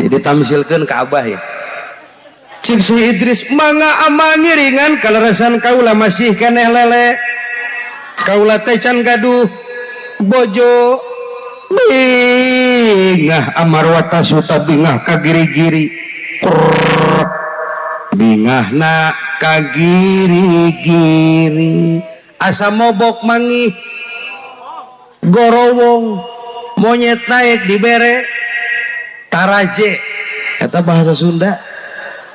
Jadi tamsilkeun ka Abah ya. Cik si Idris mangga ama ngiringan kalerasan kaula masih keneh lele. Kaula teh can gaduh bojo. Bingah amarwata suta bingah ka giri-giri. Bingahna ka giri-giri. Asa mobok mangih gorowong monyet naik dibere taraje. Eta bahasa Sunda.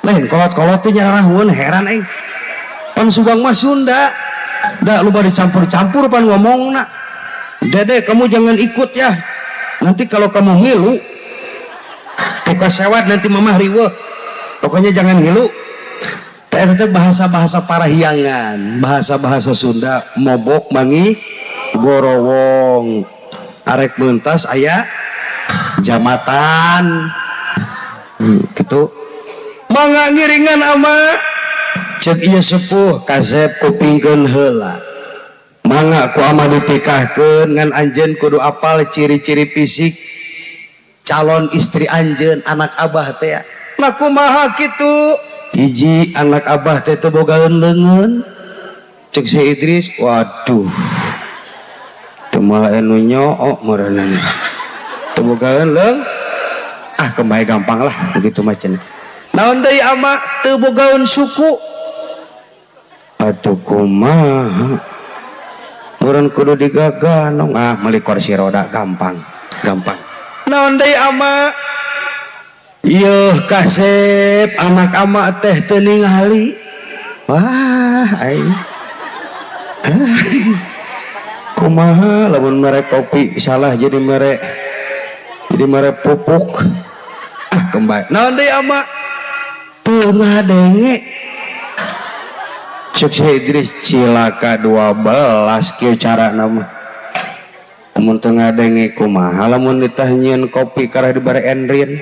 Lain kolot-kolot teh nyararahun heran aing. Pan Subang mah Sunda. Da loba dicampur-campur pan ngomongna. Dede kamu jangan ikut ya. Nanti kalau kamu ngilu buka sewat nanti mamah riweuh. Pokoknya jangan ngilu. Teh eta bahasa-bahasa parahyangan, bahasa-bahasa Sunda mobok mangi gorowong. Arek mentas aya jamatan. Gitu. Mangga ngiringan ama cek ieu sepuh kasep kupingkeun heula. Mangga ku ama ditikahkeun ngan anjeun kudu apal ciri-ciri fisik calon istri anjeun anak abah teh. Nah kumaha kitu? Hiji anak abah teh teu bogaeun leungeun. Cek si Idris, waduh. Teu moal anu nyook meureunana. Teu bogaeun leung. Ah kembali gampang lah begitu macam. Naon deui ama teu bogaeun suku. Atuh kumaha? Meureun kudu digaganong. Ah meuli kursi roda gampang, gampang. Naon deui ama? Ieuh kasep anak ama teh teu ningali. Wah aing. Kumaha lamun mere kopi salah jadi mere pupuk. Ah kembali. Naon deui ama? Teu ngadenge. Cek si Idris cilaka 12 kieu carana mah. Mun teu ngadenge kumaha lamun ditah nyieun kopi karah dibere endrin.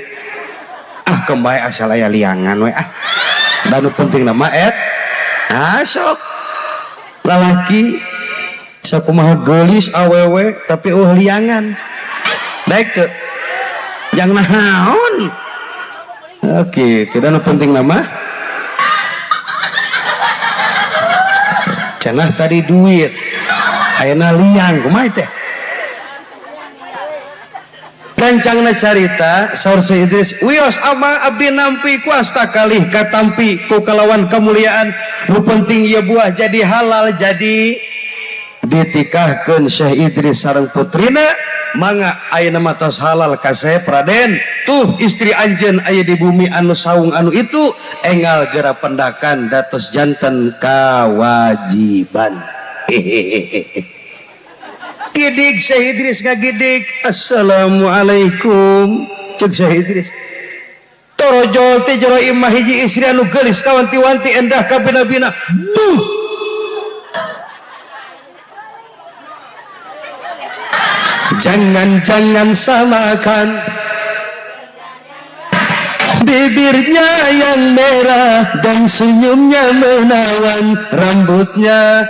Ah kembali asal aya liangan we ah. Da nu penting mah et. Ah sok. Lalaki sakumaha geulis awewe tapi eueuh liangan. Daek teu? Jang naon? Oke, tidak nu penting nama. Cenah tadi duit. Ayeuna liang kumaha teh? Gancangna carita saur si Idris, wios ama abdi nampi kuasta kalih katampi ku kalawan kemuliaan nu penting ieu buah jadi halal jadi ditikahkeun Syekh Idris sareng putrina mangga ayeuna mah tos halal kasep Raden tuh istri anjeun aya di bumi anu saung anu itu enggal geura pendakan datos janten kawajiban. Hehehe. Gidig Syekh Idris ngagidig assalamualaikum cek Syekh Idris torojol teh jero imah hiji istri anu geulis kawanti-wanti endah kabina-bina buh. Jangan-jangan samakan bibirnya yang merah dan senyumnya menawan, rambutnya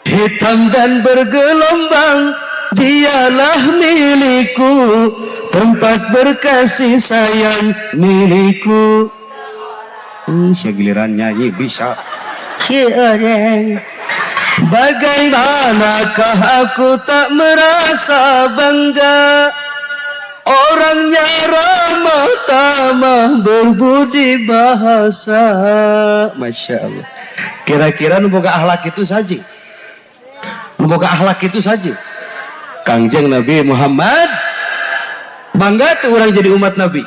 hitam dan bergelombang, dialah milikku, tempat berkasih sayang milikku. Segiliran nyanyi bisa. Bagaimanakah aku tak merasa bangga, orangnya ramah tamah berbudi bahasa. Masya Allah. Kira-kira nu boga akhlak itu saja. Nu boga akhlak itu saja. Kangjeng Nabi Muhammad bangga tuh orang jadi umat Nabi.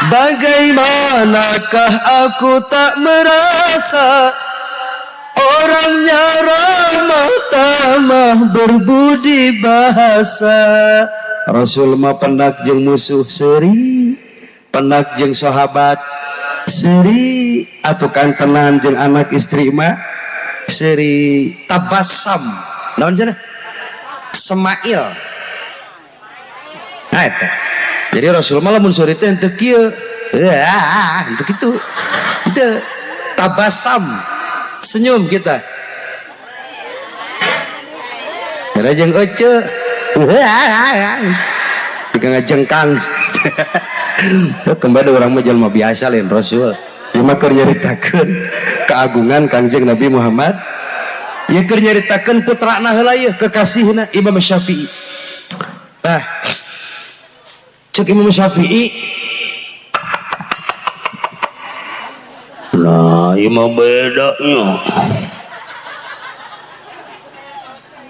Bagaimanakah aku tak merasa, orangnya ramah tamah berbudi bahasa. Rasul mah pendak jeung musuh seuri, pendak jeung sahabat seuri, atuh kantenan jeung anak istri mah seuri. Tabassam naon cenah? Semail. Nah eta. Jadi Rasul mah lamun seuri teh henteu kieu. Wah, henteu kitu. Henteu. Tabasam. Senyum kita. Gara jeung ece. Jika ngajengkang. Kembali orang mah jelema biasa lain Rasul. Ieu mah keur nyaritakeun keagungan Kangjeng Nabi Muhammad. Ieu keur nyaritakeun putrana heula ieu kekasihna Imam Syafi'i. Tah. Cek Imam Syafi'i, nah ieu mah bedanya.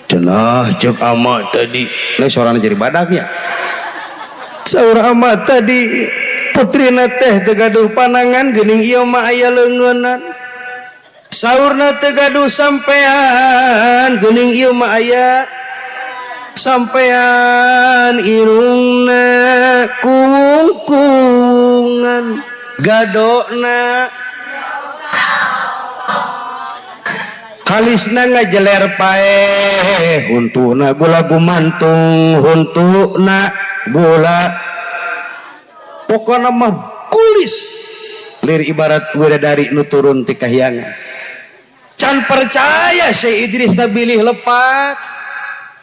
Cenah cek ama tadi, nah suarana jadi badaknya. Saur ama tadi putrina teh teu gaduh panangan geuning ieu mah aya leungeunnan. Saurna teu gaduh sampean geuning ieu mah aya sampean irungna kungkungan gadona halisna ngajeler paeh huntuna gula gumantung huntuna gula pokona mah kulis lir ibarat widadari nu turun ti kahyangan. Can percaya Syekh Idris tabilih lepat.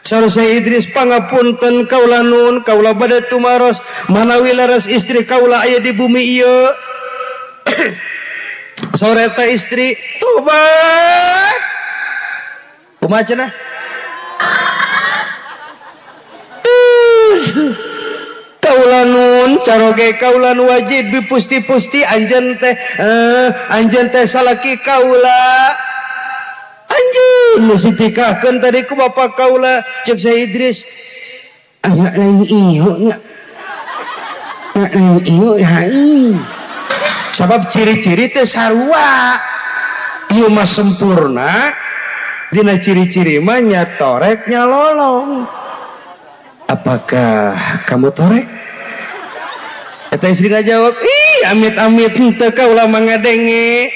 Saur Syekh Idris pangapunten kaula nun kaula bade tumaros manawi leres istri kaula aya di bumi ieu. Saur eta istri tobat. Kumaha cenah? Kaula nun caroge kaula nu wajib dipusti-pusti anjeun teh anjeun teh salaki kaula. Anjeun nu ditikahkeun tadi ku bapa kaula ceuk Syekh Idris. Aya lain ieu nya. Lain ieu lain. Sabab ciri-ciri teh sarua. Ieu mah sempurna dina ciri-ciri mah nya torek nya lolong. Apakah kamu torek? Eta istri ngajawab, ih amit-amit henteu kaula mah ngadenge.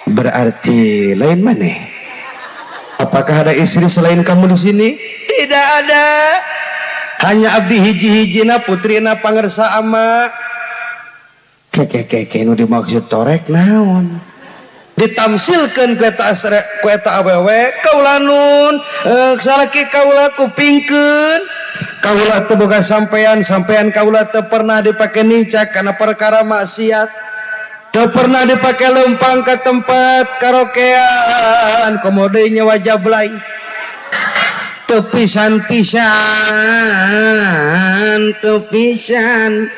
Berarti lain maneh. Apakah ada istri selain kamu di sini? Tidak ada. Hanya abdi hiji-hijina putrina pangersa ama. Keke nu dimaksud torek naon? Ditamsilkeun ku eta ku eta awewe kaula nun salaki kaula kupingkeun. Kaula teu boga sampean, sampean kaula teu pernah dipake nincak kana perkara maksiat. Teu pernah dipake lempang ke tempat karaokean, komo deui nyawa jablay. Teu pisan-pisan, teu pisan.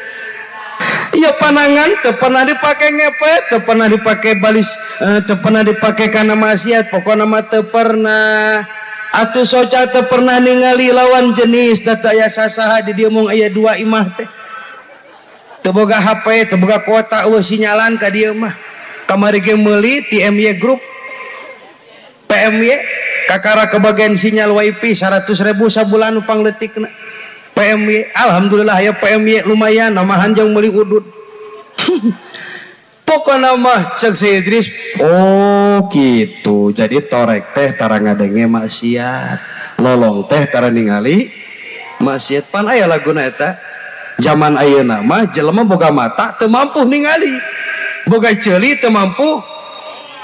Ya panangan teu pernah dipake ngepet, teu pernah dipake balis, teu pernah dipake kana maksiat, pokona mah teu pernah. Atuh soca teu pernah ningali lawan jenis, da teu aya sasaha di dieu mung aya dua imah teh. Teu boga HP, teu boga kuota, eueuh sinyalan ka dieu mah. Kamari ge meuli ti MY Group. PMY kakara kebagian sinyal wifi 100.000 sabulan pangletikna. PMY alhamdulillah ya PMY lumayan namahan jeung meuli udud. Pokona mah ceuk Syekh Idris, oh gitu. Jadi torek teh tara ngadenge maksiat, lolong teh tara ningali maksiat. Pan aya laguna eta. Zaman ayeuna mah jelema boga mata teu mampu ningali, boga ceuli teu mampu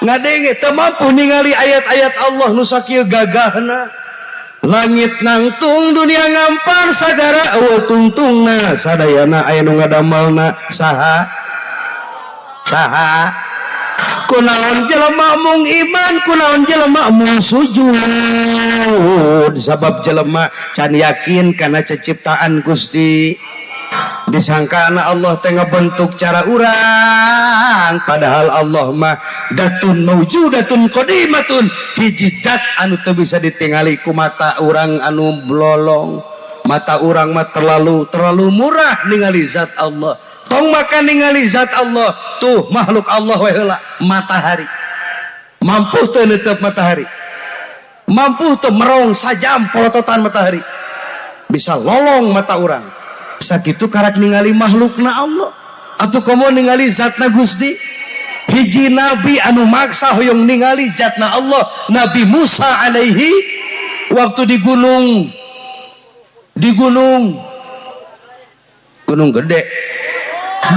ngadenge, teu mampu ningali ayat-ayat Allah nu sakieu gagahna. Langit nangtung dunia ngampar sagara eueuh tungtungna sadayana aya nu ngadamelna saha saha. Kunaon jelema mung iman, kunaon jelema mung sujud, sabab jelema can yakin kana ceciptaan Gusti. Disangkana Allah teh ngabentuk cara urang, padahal Allah mah datun maujudatun qadimatun, hiji dat anu teu bisa ditingali ku mata urang anu blolong. Mata urang mah terlalu murah ningali zat Allah. Tong makan ningali zat Allah, tuh makhluk Allah we heula matahari. Mampu teu neuteub matahari? Mampu teu merong sajam polototan matahari? Bisa lolong mata urang. Sakitu karak ningali makhlukna Allah atau komo ningali zatna Gusti. Hiji nabi anu maksa hoyong ningali zatna Allah, Nabi Musa alaihi waktu di gunung Gunung Gede.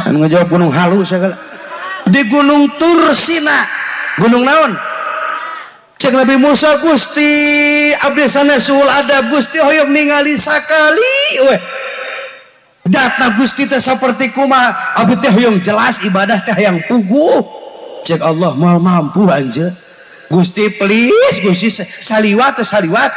Anu ngejawab gunung halu segala. Di Gunung Tursina. Gunung naon? Cek Nabi Musa, Gusti abdi sanes suul adab, Gusti hoyong ningali sakali weh. Data Gusti teh saperti kumaha, abdi teh hoyong jelas ibadah teh hayang puguh. Cek Allah moal mampu anjeun. Gusti please, Gusti saliwat teh saliwat.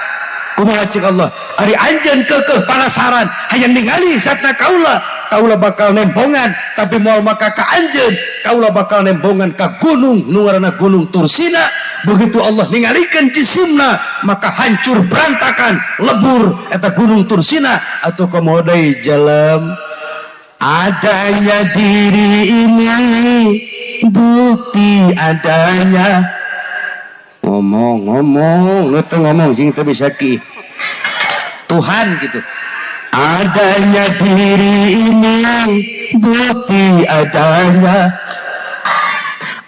Kumaha cek Allah? Ari anjeun keukeuh panasaran hayang ningali zatna kaula, kaula bakal nembongan tapi moal maka ka anjeun, kaula bakal nembongan ka gunung nu ngaranna Gunung Tursina. Begitu Allah ningalikeun jisimna maka hancur berantakan lebur eta Gunung Tursina. Atau komodo deui jelem adanya diri ini bukti adanya. Ngomong-ngomong, nu teu ngomong sing teu bisa ki Tuhan gitu. Adanya diri ini bukti adanya,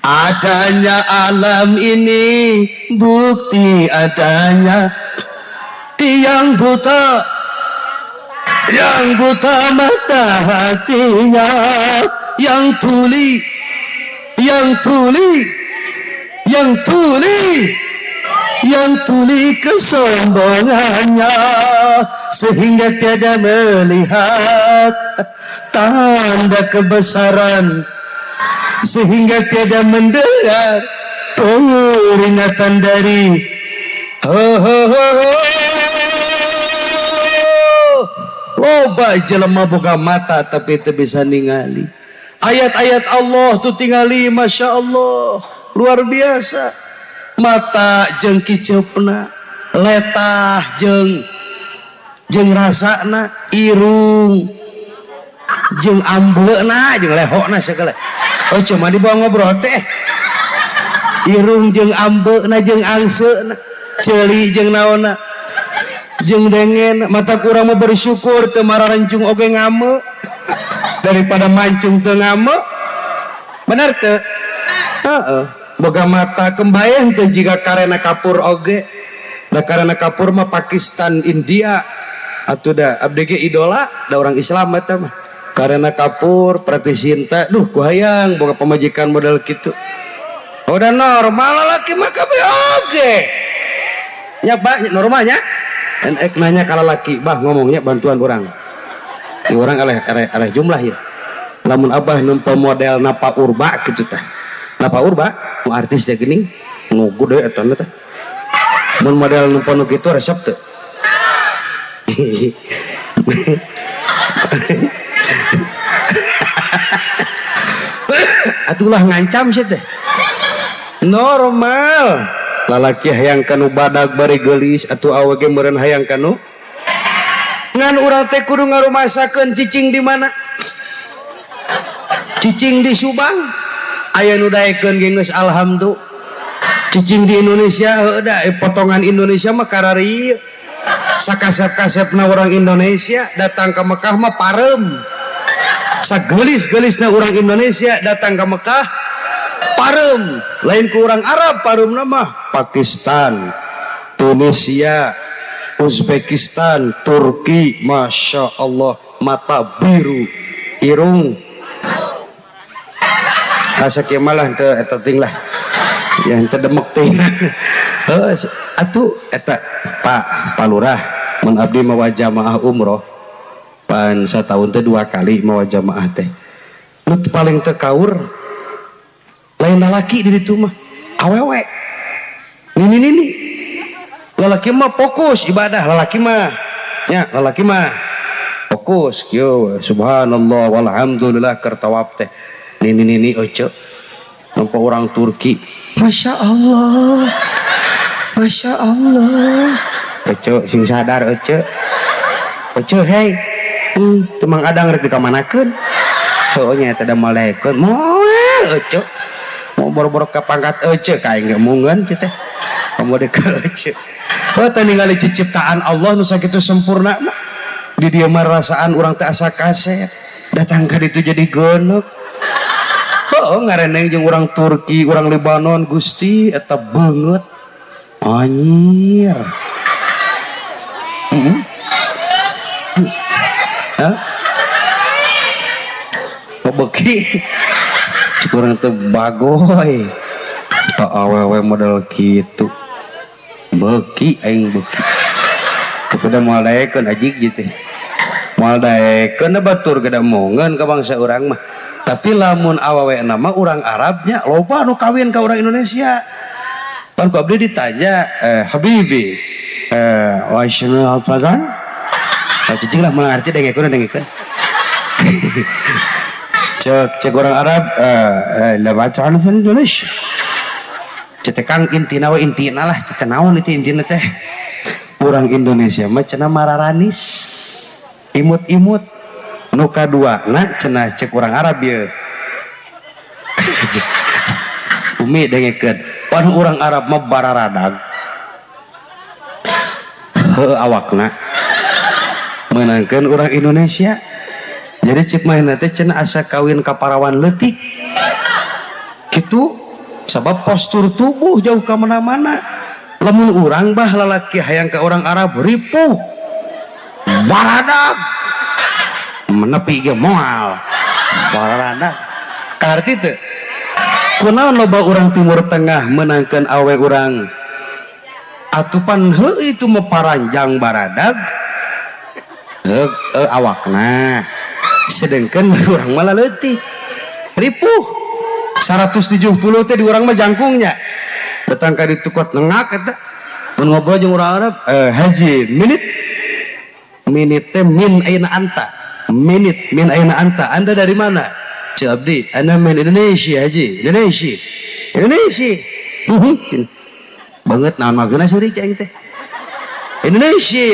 adanya alam ini bukti adanya. Tiang buta, yang buta mata hatinya, yang tuli, yang tuli, yang tuli, yang tuli kesombongannya, sehingga tiada melihat tanda kebesaran, sehingga tiada mendengar peringatan dari ho ho ho ho. Loba jelema boga mata tapi teu bisa ningali. Ayat-ayat Allah tuh tingali, Masya Allah, luar biasa. Mata jeung kiceupna, letah jeung rasana, irung jeung ambleuna, jeung lehokna segala. Oh cuma dibawa ngobrol teh. Irung jeung ambeuna jeung angseuna, ceuli jeung naonna, jeung dengen. Mata kurang mau bersyukur teu mararencung oge ngame daripada mancung teu ngame. Bener teu? Heeh. Boga mata kembayang teu jiga karena kapur oge. Da karena kapur mah Pakistan, India. Atuh da abdi ge idola da orang Islam eta mah. Karena kapur Prati Sinta, duh ku hayang boga pamajikan model kitu. Udah normal lalaki mah kabeh oge. Nya Pak, normalnya. Ek nanya ka lalaki, bah ngomongnya bantuan orang. Di orang aleh aleh aleh jumlah ya. Lamun abah nempo model Napa Urba kitu tah. Napa Urba, nu artis teh geuning, nu gede eta teh. Mun model nempo nu kitu resep teu? Atulah ngancam sih teh. Normal. Lalaki hayang kanu badag bari geulis atuh awe ge meureun hayang kanu. Ngan urang teh kudu ngarumasakeun cicing di mana? Cicing di Subang aya nu daekeun ge geus alhamdulillah. Cicing di Indonesia heuh da potongan Indonesia mah kararieu. Sakasep-kasepna orang Indonesia datang ke Mekah mah pareum. Sagelis-gelisna orang Indonesia datang ke Mekah pareum. Lain ku orang Arab pareumna mah Pakistan, Tunisia, Uzbekistan, Turki, Masya Allah, mata biru, irung. Asa kieu malah teu eta ting lah. Yang teu demek ting. Heuh, atuh eta Pak Palurah mun abdi mawa jamaah umroh pan sataun teh 2 kali mawa jamaah teh. Nu paling teu kaur lain lalaki di ditu mah, awewe. Nini nini. Lalaki mah fokus ibadah, lalaki mah. Nya, lalaki mah fokus kieu subhanallah walhamdulillah keur tawaf teh. Nini nini oce. Nampak orang Turki, Masya Allah, Masya Allah. Oce sing sadar oce. Oce hei. Teu Mang Adang rek dikamanakeun. Heuh nya eta da malaikeun. Moal oce. Mau boro-boro ka pangkat oce ka aing ge mungeun kieu teh. Kamu dek ka oce. Heuh teh ningali ciptaan Allah nu sakitu sempurna mah. Di dieu mah rasaan urang teh asa kasep. Datang ka ditu jadi geuneuk. Heuh ngareneng jeung urang Turki, urang Lebanon, Gusti eta beungeut. Anjir. Heeh. Hah? Beki cek urang teh bagoy tak awewe model kitu beki aing beki. Tapi da moal daekeun ajig gitu, moal daekeun batur geda mongeun ka bangsa urang mah. Tapi lamun awewe nama urang Arabnya loba nu kawin ka urang Indonesia. Pan ku abdi ditanya, habibi, wa syunu apadan? Cicing lah mengerti, dengekeun dengekeun. Cek cek orang Arab, la baca Indonesia. Cek kang intina we, intina lah cek naon itu intina teh. Orang Indonesia mah cenah mararanis, imut-imut. Nu kadua na cenah cek orang Arab ye. Umi, dengekeun, pan orang Arab mah bararadag heuh awakna meunangkeun orang Indonesia. Jadi cek manehna teh cenah asa kawin ka parawan leutik kitu, sabab postur tubuh jauh ka mana-mana. Lamun urang bah lalaki hayang ka orang Arab ripuh, baradag, menepi ge moal baradag. Kaharti teu kunaon loba orang Timur Tengah menangkan awe urang atupan heuh itu mah paranjang baradag heuh awakna, sedangkan urang malah leutik, ripuh. 170 teh di urang mah jangkungnya. Datang ka ditu kuat nengak eta mun ngobrol jeung urang Arab, haji minit minit teh min aina anta, minit min aina anta, anda dari mana? Cik abdi, anda min Indonesia haji, Indonesia Indonesia banget. Naon maksudna suri cek teh Indonesia,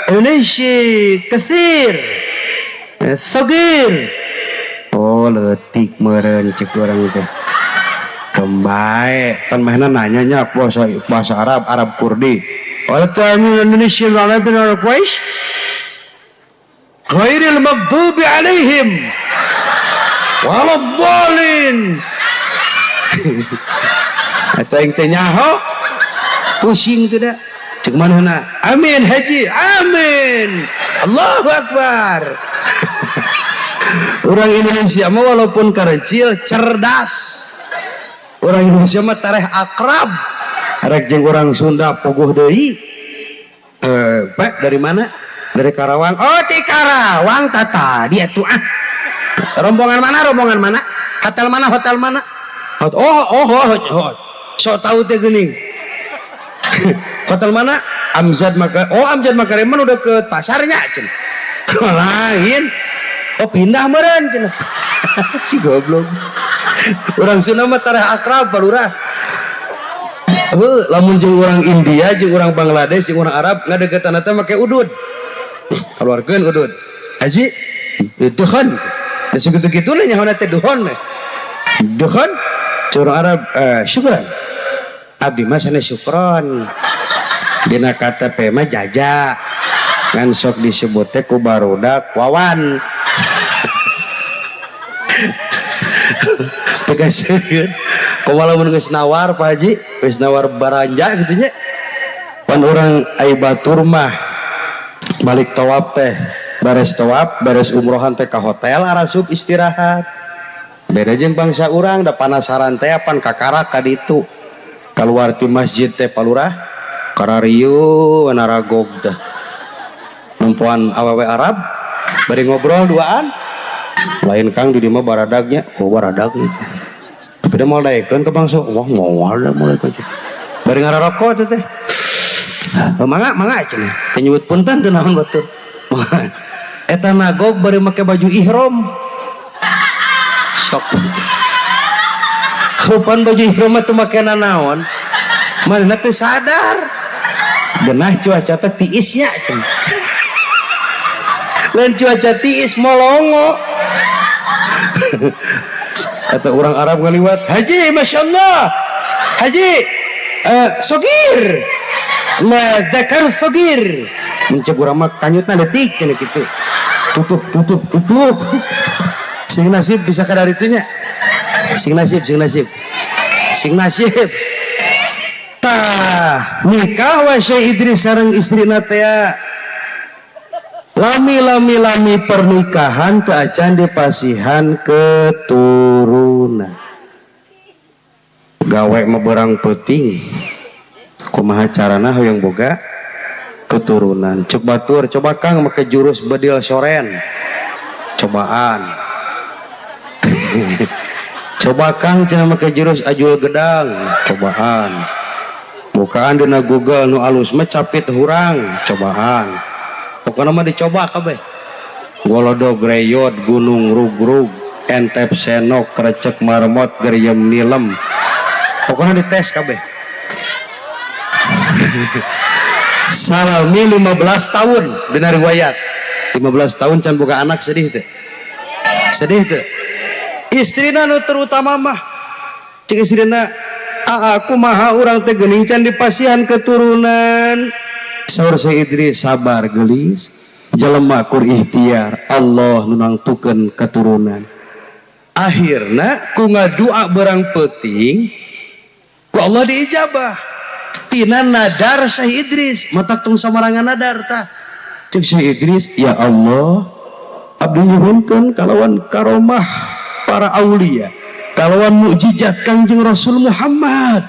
Indonesia kasir, sogir. Oh, leutik meureun cek urang teh. Kembae pan manehna nanyanya bahasa bahasa Arab, Arab Kurdi. Wala ta'min Indonesia Arabin Quraisy ghairil maghdubi alaihim waladdallin. Atau yang teh nyaho pusing tuh dah. Cek manehna amin haji, amin, Allahu akbar. Orang Indonesia mah walaupun kecil cerdas. Orang Indonesia mah tareh akrab. Rek jeung orang Sunda pogoh deui. Pak, dari mana? Dari Karawang. Oh, di Karawang tata dia tuh ah. Rombongan mana? Rombongan mana? Hotel mana? Hotel mana? Oh, oh, oh, oh. Sok tahu teh geuning. Hotel mana? Amjad Maka. Oh, Amjad Makariman udah ke pasarnya cenah. Lain. Oh, pindah meureun cenah. Si goblok. Orang Sunda mah tareh akrab, Pak Lurah. Heuh, lamun jeung orang India, jeung orang Bangladesh, jeung orang Arab ngadeukeutan teh make udud. Keluarkeun udud. Haji, dukhon. Da sakitu-kitu nyaho teh dukhon. Dukhon. Orang Arab, syukran. Abdi mah sanes syukron. Dina KTP mah jaja. Ngan sok disebut teh ku barudak Wawan. Pekaseun. Kumaha lamun geus nawar, Pak Haji, geus nawar baranja kitu nya. Pan urang ai batur mah balik tawaf teh, beres tawaf, beres umrohan teh ka hotel arasup istirahat. Beda jeung bangsa urang da panasaran teh apan kakarak ka ditu. Kaluar ti masjid teh, Pak Lurah, kararieu naragog teh. Nempoan awewe Arab bari ngobrol duaan. Lain kang di mah baradagnya, oh baradag itu. Tapi dia mau daekeun ke bangsa, wah moal da mulai ka. Bari ngararokok teh teh. Oh, mangga mangga cenah. Teu nyebut punten teu naon batur. Eta nagog bari make baju ihram. Sok. Rupan baju ihram mah teu make nanaon. Manehna teu sadar. Genah cuaca teh tiisnya cenah. Lain cuaca tiis, molongo. Atau orang Arab ngaliwat, haji, masya Allah, haji, sogir, la zakar sogir. Mencek urang mah kanyutna leutik cenah kitu. Tutup, tutup, tutup. Sing nasib bisa kadar itunya. Sing nasib, sing nasib, sing nasib. Tah nikah wa Syekh Idris sareng istrina teh. Lami-lami lami pernikahan teu acan dipasihan keturunan. Gawe mah berang peuting. Kumaha carana hoyong boga keturunan? Cek batur, coba Kang make jurus bedil soren. Cobaan. Coba Kang cenah make jurus ajul gedang. Cobaan. Bukaan dina Google, nu alus mah capit hurang. Cobaan. Pokoknya mah dicoba kabeh. Golodog reyot, gunung rug-rug, entep senok, krecek marmot, geriem nilem. Pokoknya dites kabeh. Salami 15 tahun dina riwayat. 15 tahun can boga anak, sedih teh. Sedih teh. Istrina nu terutama mah, cek istrina, "Aku maha urang teh geuning can dipasihan keturunan." Saur Syekh Idris, "Sabar gelis, jelema kur ikhtiar, Allah nu nangtukeun keturunan." Akhirna ku ngadua berang peuting ku Allah diijabah tina nadar Syekh Idris. Matak tong samarangan nadar tah. Cek Syekh Idris, "Ya Allah, abdi nyuhunkeun kalawan karomah para aulia, kalawan mukjizat Kangjeng Rasul Muhammad,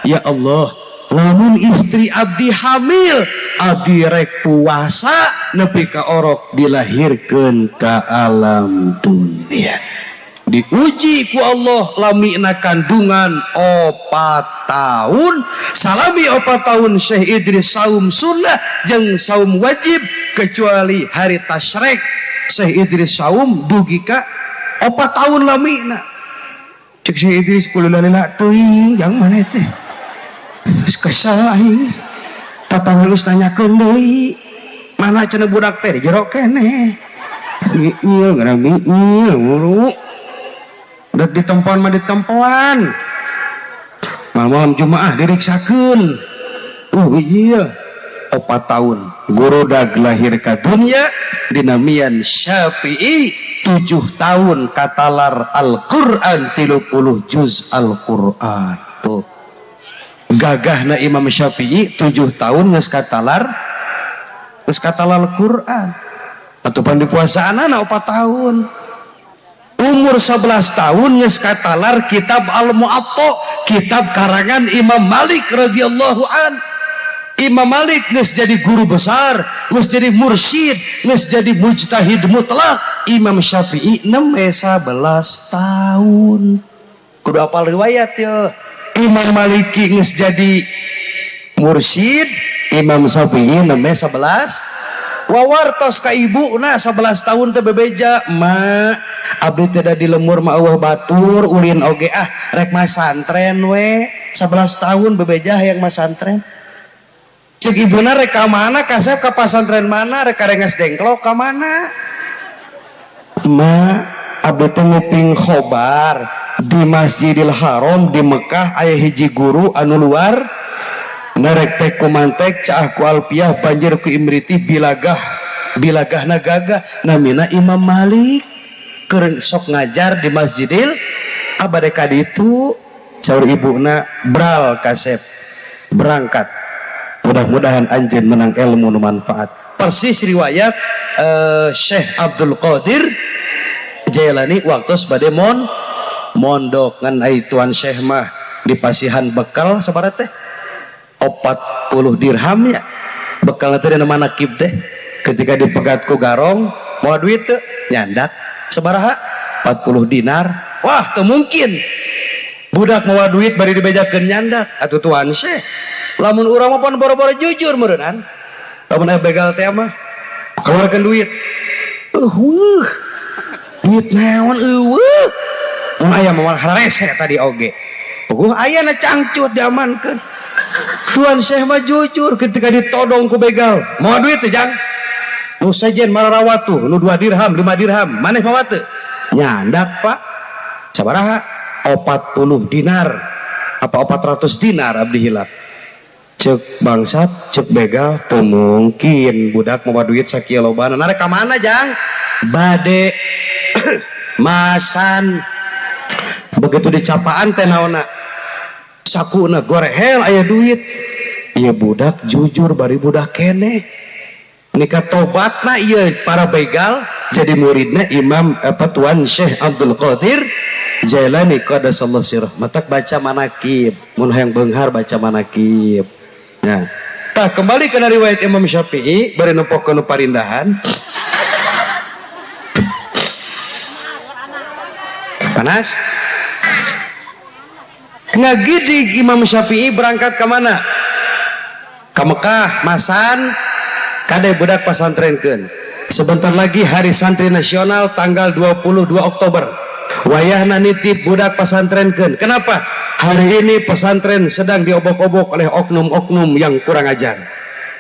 ya Allah, lamun istri abdi hamil, abdi rek puasa nepi ka orok dilahirkeun ka alam dunia." Diuji ku Allah, lamina kandungan 4 tahun. Salami 4 tahun Syekh Idris saum sunnah jeung saum wajib, kecuali hari tasrek Syekh Idris saum dugi ka 4 tahun lamina. Cek Syekh Idris, "Kululala teuing jang mana teh, geus kesel aing. Tatangga geus nanyakeun deui, mana cenah budak teh, di jero keneh. Ngil gara ngil mulu. Udah ditempoan mah ditempoan. Malam-malam Jumaah diriksakeun." Oh iya, 4 tahun gurudag lahir ke dunia, dinamian Syafi'i. 7 tahun katalar Al-Quran, 30 juz Al-Quran. Tuh gagahna Imam Syafi'i, 7 tahun geus katalar, geus katalar Al-Quran. Atau di puasaan anak 4 tahun, umur 11 tahun geus katalar kitab Al-Mu'atta, kitab karangan Imam Malik radhiyallahu an. Imam Malik geus jadi guru besar, geus jadi mursyid, geus jadi mujtahid mutlak. Imam Syafi'i nembe 11 tahun. Kudu apal riwayat ya. Imam Maliki geus jadi mursyid, Imam Syafi'i nembe 11. Wawartos ka ibu nah 11 tahun teh bebeja, "Ma, abdi tidak di lemur mah euweuh batur ulin oge, ah rek masantren we." 11 tahun bebeja hayang masantren. Cek ibuna, "Rek ka mana kasep, ka pasantren mana, rek ka Rengas Dengklok ka mana?" "Ma, abdi teh nguping khobar di Masjidil Haram di Mekah aya hiji guru anu luar narek tek kumantek, caah ku alfiah, banjir ku imriti, bilagah bilagahna gagah, namina Imam Malik, keur sok ngajar di Masjidil abade ka ditu." Saur ibuna, "Bral kasep, berangkat, mudah-mudahan anjeun menang ilmu nu manfaat." Persis riwayat Syekh Abdul Qadir Jailani waktu bade mondok, ngan ai tuan Syekh mah di pasihan bekal sabaraha teh, 40 dirham ya. Bekal teh dina manakib teh. Ketika dipegat ku garong, "Mau duit teu?" "Nyandak." "Sabaraha?" "40 dinar." Wah, teu mungkin budak mawa duit bari dibejakeun nyandak atuh tuan Syekh. Lamun urang mah pan boro-boro jujur meureunnan, lamun aya begal teh mah, "Keluarkan duit." "Eueuh, duit naon eueuh." Mun aya mah hararese tadi oge. Puguh aya na cangcut diamankeun. Tuan Syekh mah jujur, ketika ditodong ku begal, "Mau duit teh jang? Nu sejen mararawat tuh, nu 2 dirham, 5 dirham, maneh mawa teu?" "Nyandak, Pak." "Sabaraha?" "40 dinar apa 400 dinar, abdi hilap." Cek bangsat, cek begal, "Teu mungkin budak mawa duit sakieu lobana. Narek ka mana jang?" "Bade masan." Begitu dicapaan teh naonna, sakuna gorehel aya duit. Iya, budak jujur bari budak keneh. Nikah tobatna ieu para begal jadi muridna Imam apa Tuan Syekh Abdul Qadir Jailani qaddasallahu sirah. Matak baca manakib, mun hayang beunghar baca manakib. Nah, tah kembali ke riwayat Imam Syafi'i bari nempokeun nu parindahan. Panas? Ngagidig Imam Syafi'i berangkat ke mana? Ke Mekah, masan kade budak pasantrenkeun. Sebentar lagi Hari Santri Nasional tanggal 22 Oktober. Wayahna nitip budak pasantrenkeun. Kenapa? Hari ini pesantren sedang diobok-obok oleh oknum-oknum yang kurang ajar.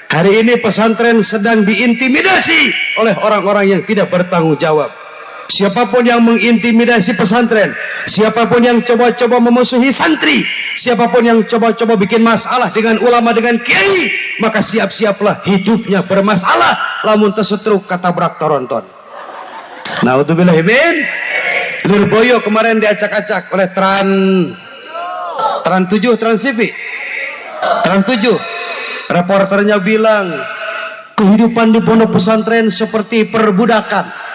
Hari ini pesantren sedang diintimidasi oleh orang-orang yang tidak bertanggung jawab. Siapapun yang mengintimidasi pesantren, siapapun yang coba-coba memusuhi santri, siapapun yang coba-coba bikin masalah dengan ulama, dengan kiai, maka siap-siaplah hidupnya bermasalah lamun tesetruk katabrak toronton. Naudzubillah min. Lirboyo kemarin diacak-acak oleh Tran 7, Trans TV, Tran 7. Reporternya bilang kehidupan di pondok pesantren seperti perbudakan.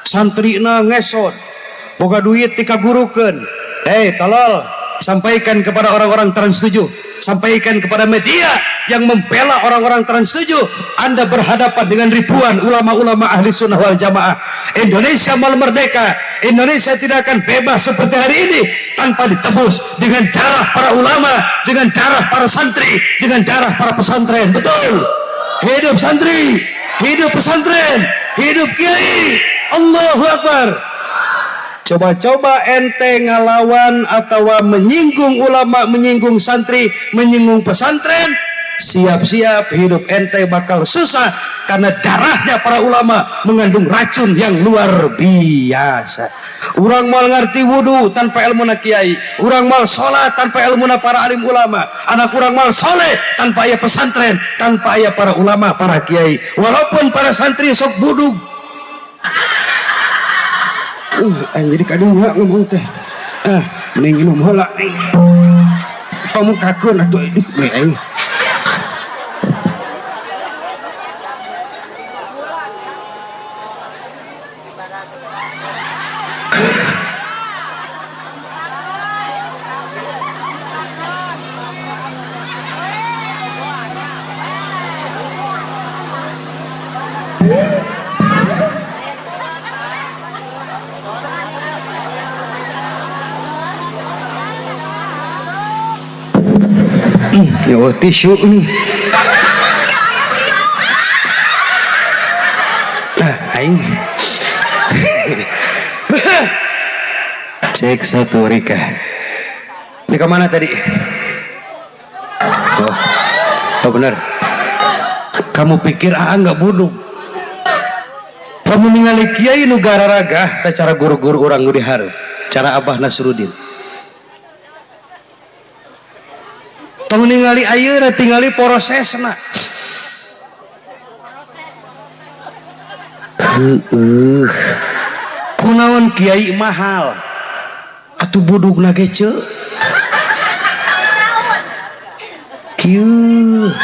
Santrina ngesot, boga duit dikagurukeun. Hei tolol, sampaikan kepada orang-orang Trans 7, sampaikan kepada media yang membela orang-orang Trans 7, Anda berhadapan dengan ribuan ulama-ulama ahli sunnah wal jamaah. Indonesia mal merdeka, Indonesia tidak akan bebas seperti hari ini tanpa ditebus dengan darah para ulama, dengan darah para santri, dengan darah para pesantren. Betul. Hidup santri, hidup pesantren, hidup kiai. Allahu Akbar. Coba-coba ente ngalawan atau menyinggung ulama, menyinggung santri, menyinggung pesantren, siap-siap hidup ente bakal susah karena darahnya para ulama mengandung racun yang luar biasa. Urang mal ngerti wudu tanpa ilmu na kiai, urang mal sholat tanpa ilmu na para alim ulama, anak urang mal soleh tanpa aya pesantren, tanpa aya para ulama, para kiai. Walaupun para santri sok budug. Jadi kadang nggak ngomong teh. Mending minum heula. Kamu kakeun atuh aing. Ya tisu ini. Nah, aing. Cek satu Rika. Ini kemana tadi? Oh, benar. Kamu pikir nggak bodoh? Kamu ningali kiai nu gararagah teh cara guru-guru urang nu dihareup, cara Abah Nasruddin. Tong ningali ayeuna tingali prosesna. Heueuh. Kunaon kiai mahal? Atuh budugna ge ceu. Kieu.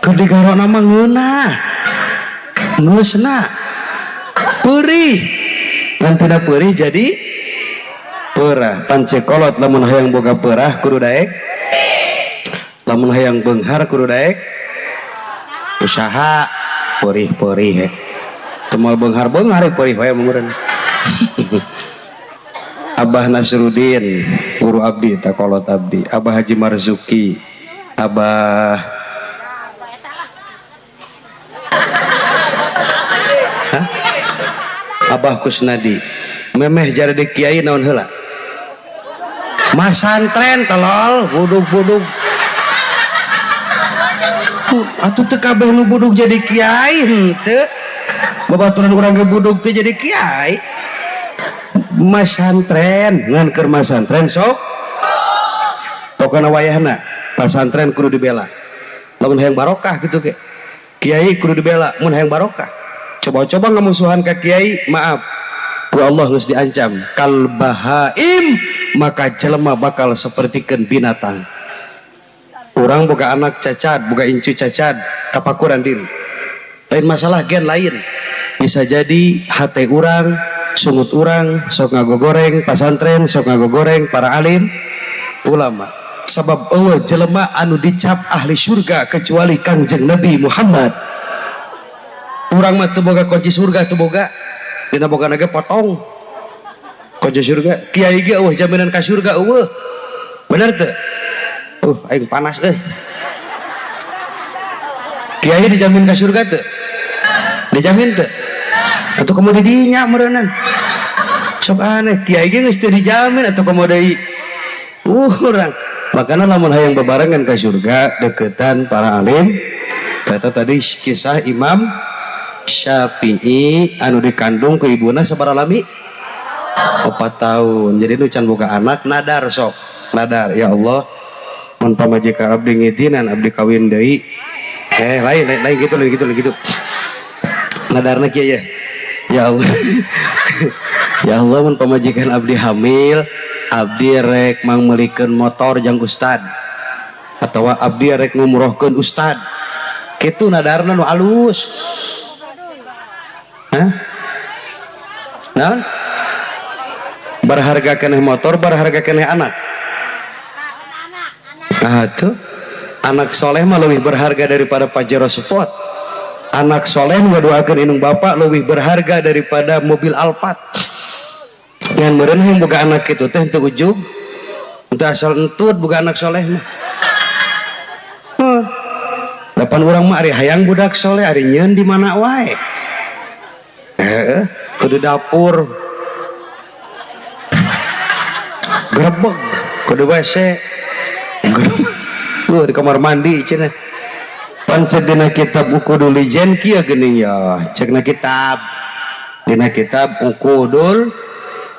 Keur digarona mah ngeunah. Geusna. Peurih. Ngan tina peurih jadi perah. Pancekolot lamun hayang boga perah kudu daek, lamun hayang beunghar kudu daek usaha perih-perih. Teu moal beunghar-beunghar perih wae meureun. Abah Nasruddin guru abdi takolot abdi, Abah Haji Marzuki, Abah Hah? Abah Kusnadi memeh jadi kiai naon heula? Masantren tolol budug-budug. Atuh teu kabeh nu budug jadi kiai henteu. Babaturan urang ge budug teu jadi kiai. Masantren ngan keur masantren sok pokona wayahna pasantren kudu dibela. Lamun hayang barokah kitu ge. Kiai kudu dibela mun hayang barokah. Coba-coba ngamusuhan ka kiai, maaf. Ku Allah geus diancam kal bahaim, maka jelema bakal sapertikeun binatang. Urang boga anak cacat, boga incu cacat, tapakuran diri. Lain masalah gen lain. Bisa jadi hate urang, sungut urang, sok ngagogoreng pasantren, sok ngagogoreng para alim ulama. Sabab eueuh jelema anu dicap ahli surga kecuali Kangjeng Nabi Muhammad. Urang mah teu boga kunci surga, teu boga. Dina boga ge potong. Kunci surga, kiai ge eueuh jaminan ka surga eueuh. Bener teu? Aing panas euy. Kiai dijamin ka surga teu? Dijamin teu? Atuh komo di dinya meureunnan. Sok aneh, kiai ge geus teu dijamin atuh komo deui urang. Makana lamun hayang bebarengan ka surga deketan para alim. Kata tadi kisah Imam Syafi'i anu dikandung ke ibuna sabaraha lami? 4 tahun. Jadi nu can boga anak nadar sok. Nadar, ya Allah, mun pamajikan abdi ngidinan abdi kawin deui. Lain, lain, lain gitu, lain gitu, lain gitu. Nadarna kieu ya. Ya Allah. Ya Allah, mun pamajikan abdi hamil, abdi rek mangmeulikeun motor jang ustad. Atawa abdi rek ngumrohkeun ustad. Kitu nadarna nu alus. Hah? Naon? Berharga keneh motor, berharga keneh anak. Nah, tuh. Anak soleh mah lebih berharga daripada Pajero Sport. Anak soleh ngadoakeun indung bapak lebih berharga daripada mobil Alphard. Ngan meureun hayang boga anak kitu teh teu ujug. Teu asal entut boga anak soleh mah. Huh. Lapan urang mah ari hayang budak soleh ari nyeun di mana wae. Heeh, kudu dapur. Grebeg, kudu WC. Grebeg. Di kamar mandi cenah. Pan cek dina kitab Uqudul Lijen kieu geuning ya. Cek na kitab. Dina kitab Uqudul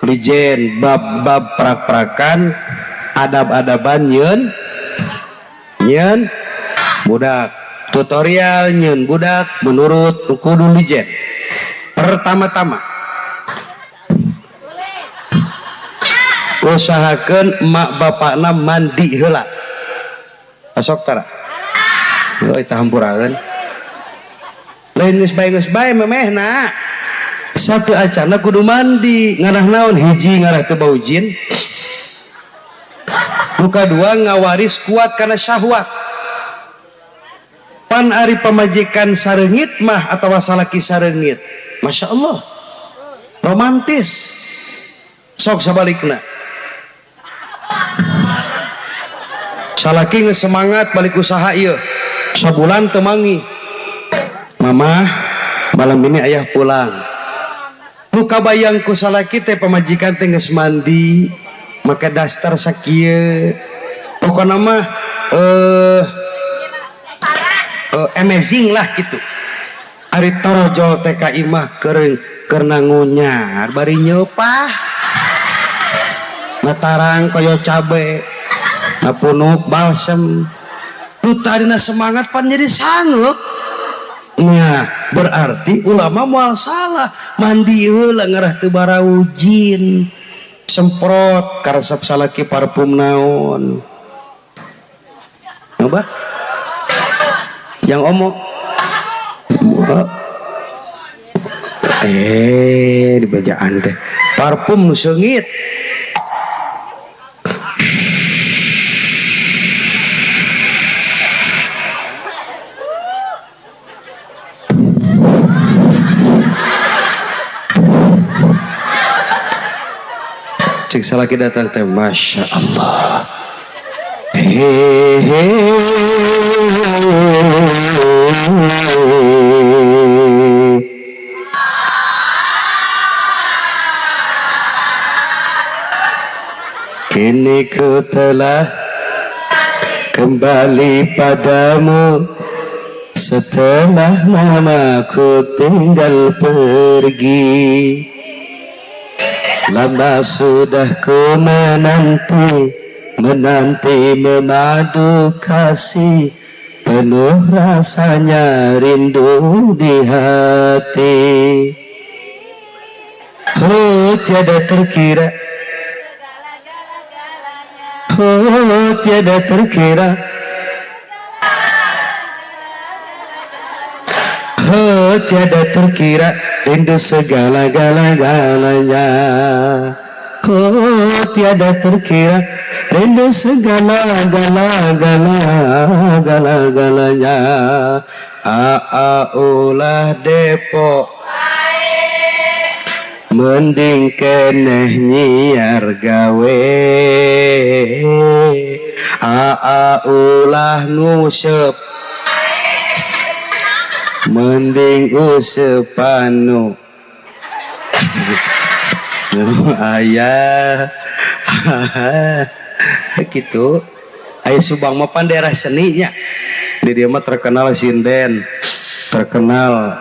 Lijen bab-bab prak-prakan adab-adaban nyeun nyeun budak. Tutorial nyeun budak menurut Uqudul Lijen. Pertama-tama usahakeun emak bapakna mandi heula. Asok tara. Euy tah hampuraeun. Lain geus bae geus bae memehna. Satu acana kudu mandi, ngarah naon hiji ngarah teu bau jin. Nu kadua ngawaris kuat kana syahwat. Pan ari pamajikan sareungit mah atawa salaki sareungit. Masya Allah. Romantis. Sok sabalikna. Salaki geus semangat balik usaha ieu. Sabulan teu mangi. Mamah, malam ini ayah pulang. Nu kabayang ku salaki teh pamajikan teh geus mandi, make daster sakieu. Pokona mah amazing lah gitu. Ari torojol teh ka imah keureung keur ngunyar bari nyeupah. Natarang koyo cabe. Napunuk balsem. Nu tadina semangat pan jadi sangeuk. Nya, berarti ulama moal salah mandi heula ngarah teu barau jin. Semprot karesep salaki parfum naon. Coba. Yang omong. Dibejaan teh. Parfum nu seungit. Cek salaki datang teh, Masya Allah. Hehehe. Kini ku telah kembali padamu setelah lama ku tinggal pergi. Lama sudah ku menanti, menanti memadu kasih, penuh rasanya rindu di hati. Oh tiada terkira, oh tiada terkira, Tiada terkira rindu segala-gala-galanya. Oh, tiada terkira rindu segala-gala-gala-gala-galanya. Aa ulah Depok, mending keneh nyiar gawe. Aa ulah ngusep, mending usepanu ayah. Gitu. Aya Subang mah pan daerah seninya. Di dia mah terkenal sinden, terkenal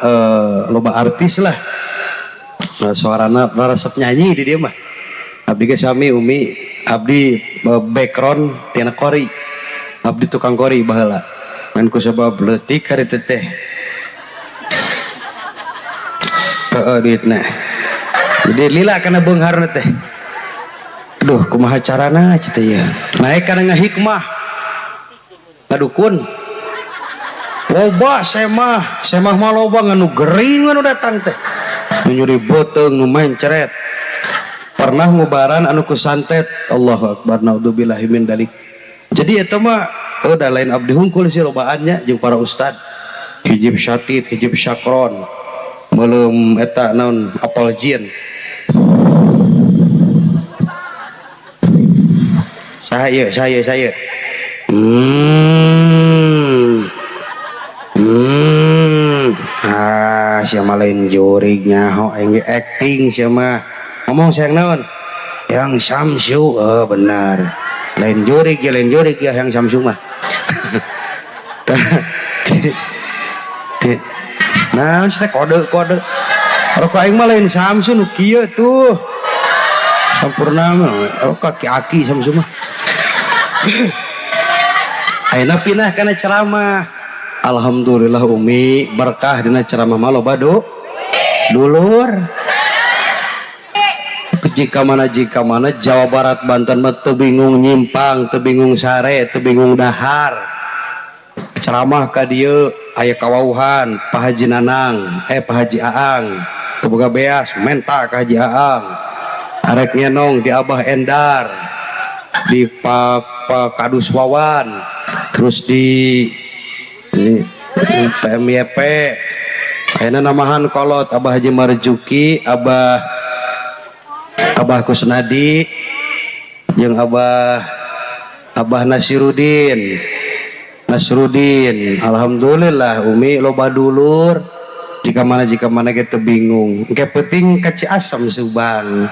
loba artis lah. Nah, suarana resep nyanyi di dia mah. Abdi ge sami Umi, abdi background tina kori. Abdi tukang kori baheula. Ngan ku sabab leutik harita teh. Heeh duitna. Jadi lila kana beungharna teh. Aduh, kumaha carana cita ya. Naik kana ngahikmah. Ngadukun. Loba semah, semah mah loba nganu gering anu datang teh. Nu nyuri beuteung, nu mencret. Pernah ngubaran anu ku santet. Allahu akbar, naudzubillahi min dalik. Jadi eta mah udah lain abdi hungkul sih lobaannya jeung para ustad. Hijib syatid, hijib syakron. Meuleum eta naon apal jin. Saya. Ah, siapa lain jurig nyaho aing acting siapa ngomong sayang naon? Yang Samsu, oh benar. Lain jurig ya yang Samsu mah. Nah, teh kode-kode. Rokok aing mah lain Samsu nu kieu tuh. Sampurna mah, rokok aki-aki Samsu mah. Ayeuna pindah kana ceramah. Alhamdulillah Umi berkah dina ceramah mah loba dulur. Jika mana Jawa Barat Banten mah teu bingung nyimpang, teu bingung sare, teu bingung dahar. Ceramah ka dieu aya kawauhan Pak Haji Nanang, Pak Haji Aang, teu boga beas menta ka Haji Aang. Arek nyenong di Abah Endar, di Pak Kadus Wawan, terus di ini PMYP. Ayeuna namahan kolot Abah Haji Marjuki, Abah Kusnadi, jeung Abah Nasirudin. Nasrudin. Alhamdulillah Umi loba dulur. Jika mana gitu bingung. Engke peuting ka Ciasem Subang.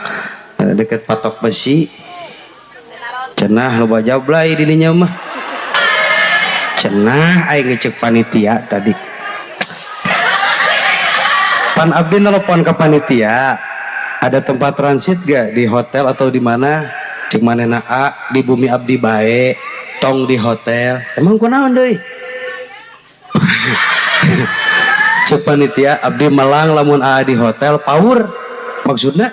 Deket Patok Besi. Cenah loba jablay dininya mah. Cenah aing ngecek panitia tadi. Pan abdi nelpon ke panitia. Ada tempat transit gak di hotel atau di mana? Cek manehna A di bumi abdi bae, tong di hotel. Emang kunaon deui? Cek panitia abdi melang lamun A di hotel power. Maksudna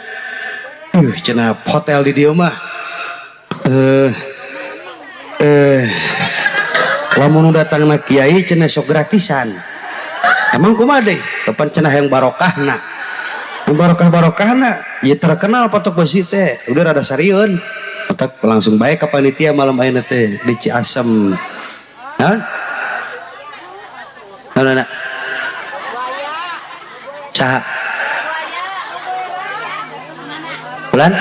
cenah hotel di dieu mah. Lamun datangna kiai cenah sok gratisan. Emang kumaha deui? Kapan cenah yang barokahna? Yang barokah-barokahna ya terkenal Patok Besi teh. Udah rada sarieun. Otak langsung baik ke panitia malam ayeuna teh di Ciasem. Hah? Naon? Saha? Bulan?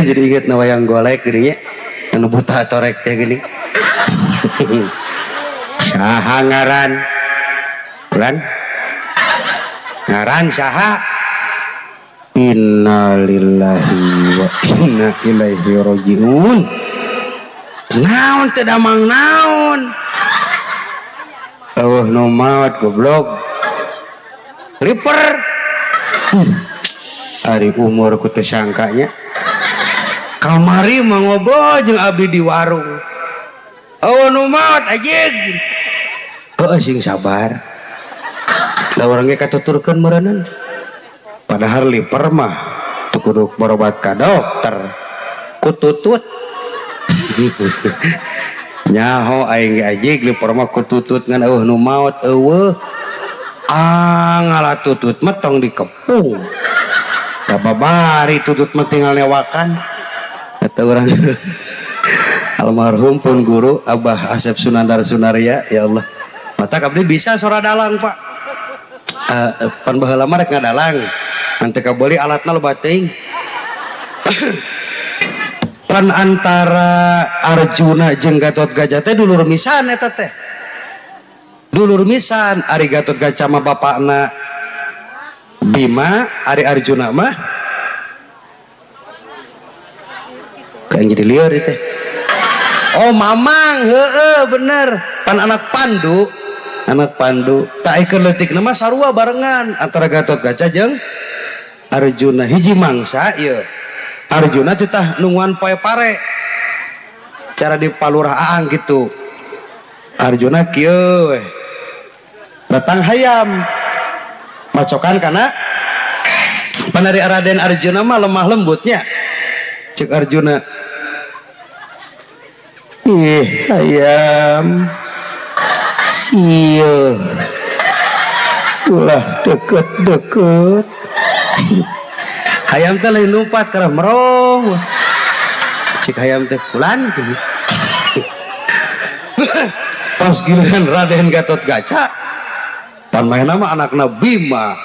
Jadi inget na wayang golek gini nya. Anu buta torek teh gini. Saha ngaran? Bulan? Ngaran saha? Innalillahi wa inna ilaihi rajiun. Naon teh damang naon? Eueuh nu maot goblok. Liper. Ari umur ku teu sangkanya. Kamari mah ngobrol jeung abdi di warung. Eueuh nu maot anjing. Heueuh sing sabar. Da urang ge katuturkeun meureunnan. Padahal liper mah teu kudu berobat ka dokter. Kututut. Nyaho aing ge ajig lipor mah ku tutut ngan eueuh nu maot eueuh. Ah ngala tutut mah tong dikepung. Da babari tutut mah tinggal newakan. Eta urang almarhum pun guru Abah Asep Sunandar Sunarya, ya Allah. Mata abdi bisa sora dalang, Pak. Pan baheula mah rek ngadalang. Ngan teu kabeuli alatna loba teuing. Pan antara Arjuna jeung Gatotkaca teh dulur misan eta teh. Dulur misan ari Gatotkaca mah bapakna Bima, ari Arjuna mah kayak jadi lieur ieu teh. Oh mamang, heeh bener. Pan anak Pandu, anak Pandu. Tak keur leutikna mah sarua barengan antara Gatotkaca jeung Arjuna hiji mangsa ieu. Arjuna titah nungguan poe pare. Cara di palurah aang gitu. Arjuna kieu weh. Datang hayam. Macokan kana panari Raden Arjuna mah lemah lembutnya. Cek Arjuna, ih hayam sieu ulah deket-deket. Hayam teh lain lumpat karena merong. Cek hayam teh kulan. Pas giliran Raden Gatotkaca, pan main mah anakna Bima.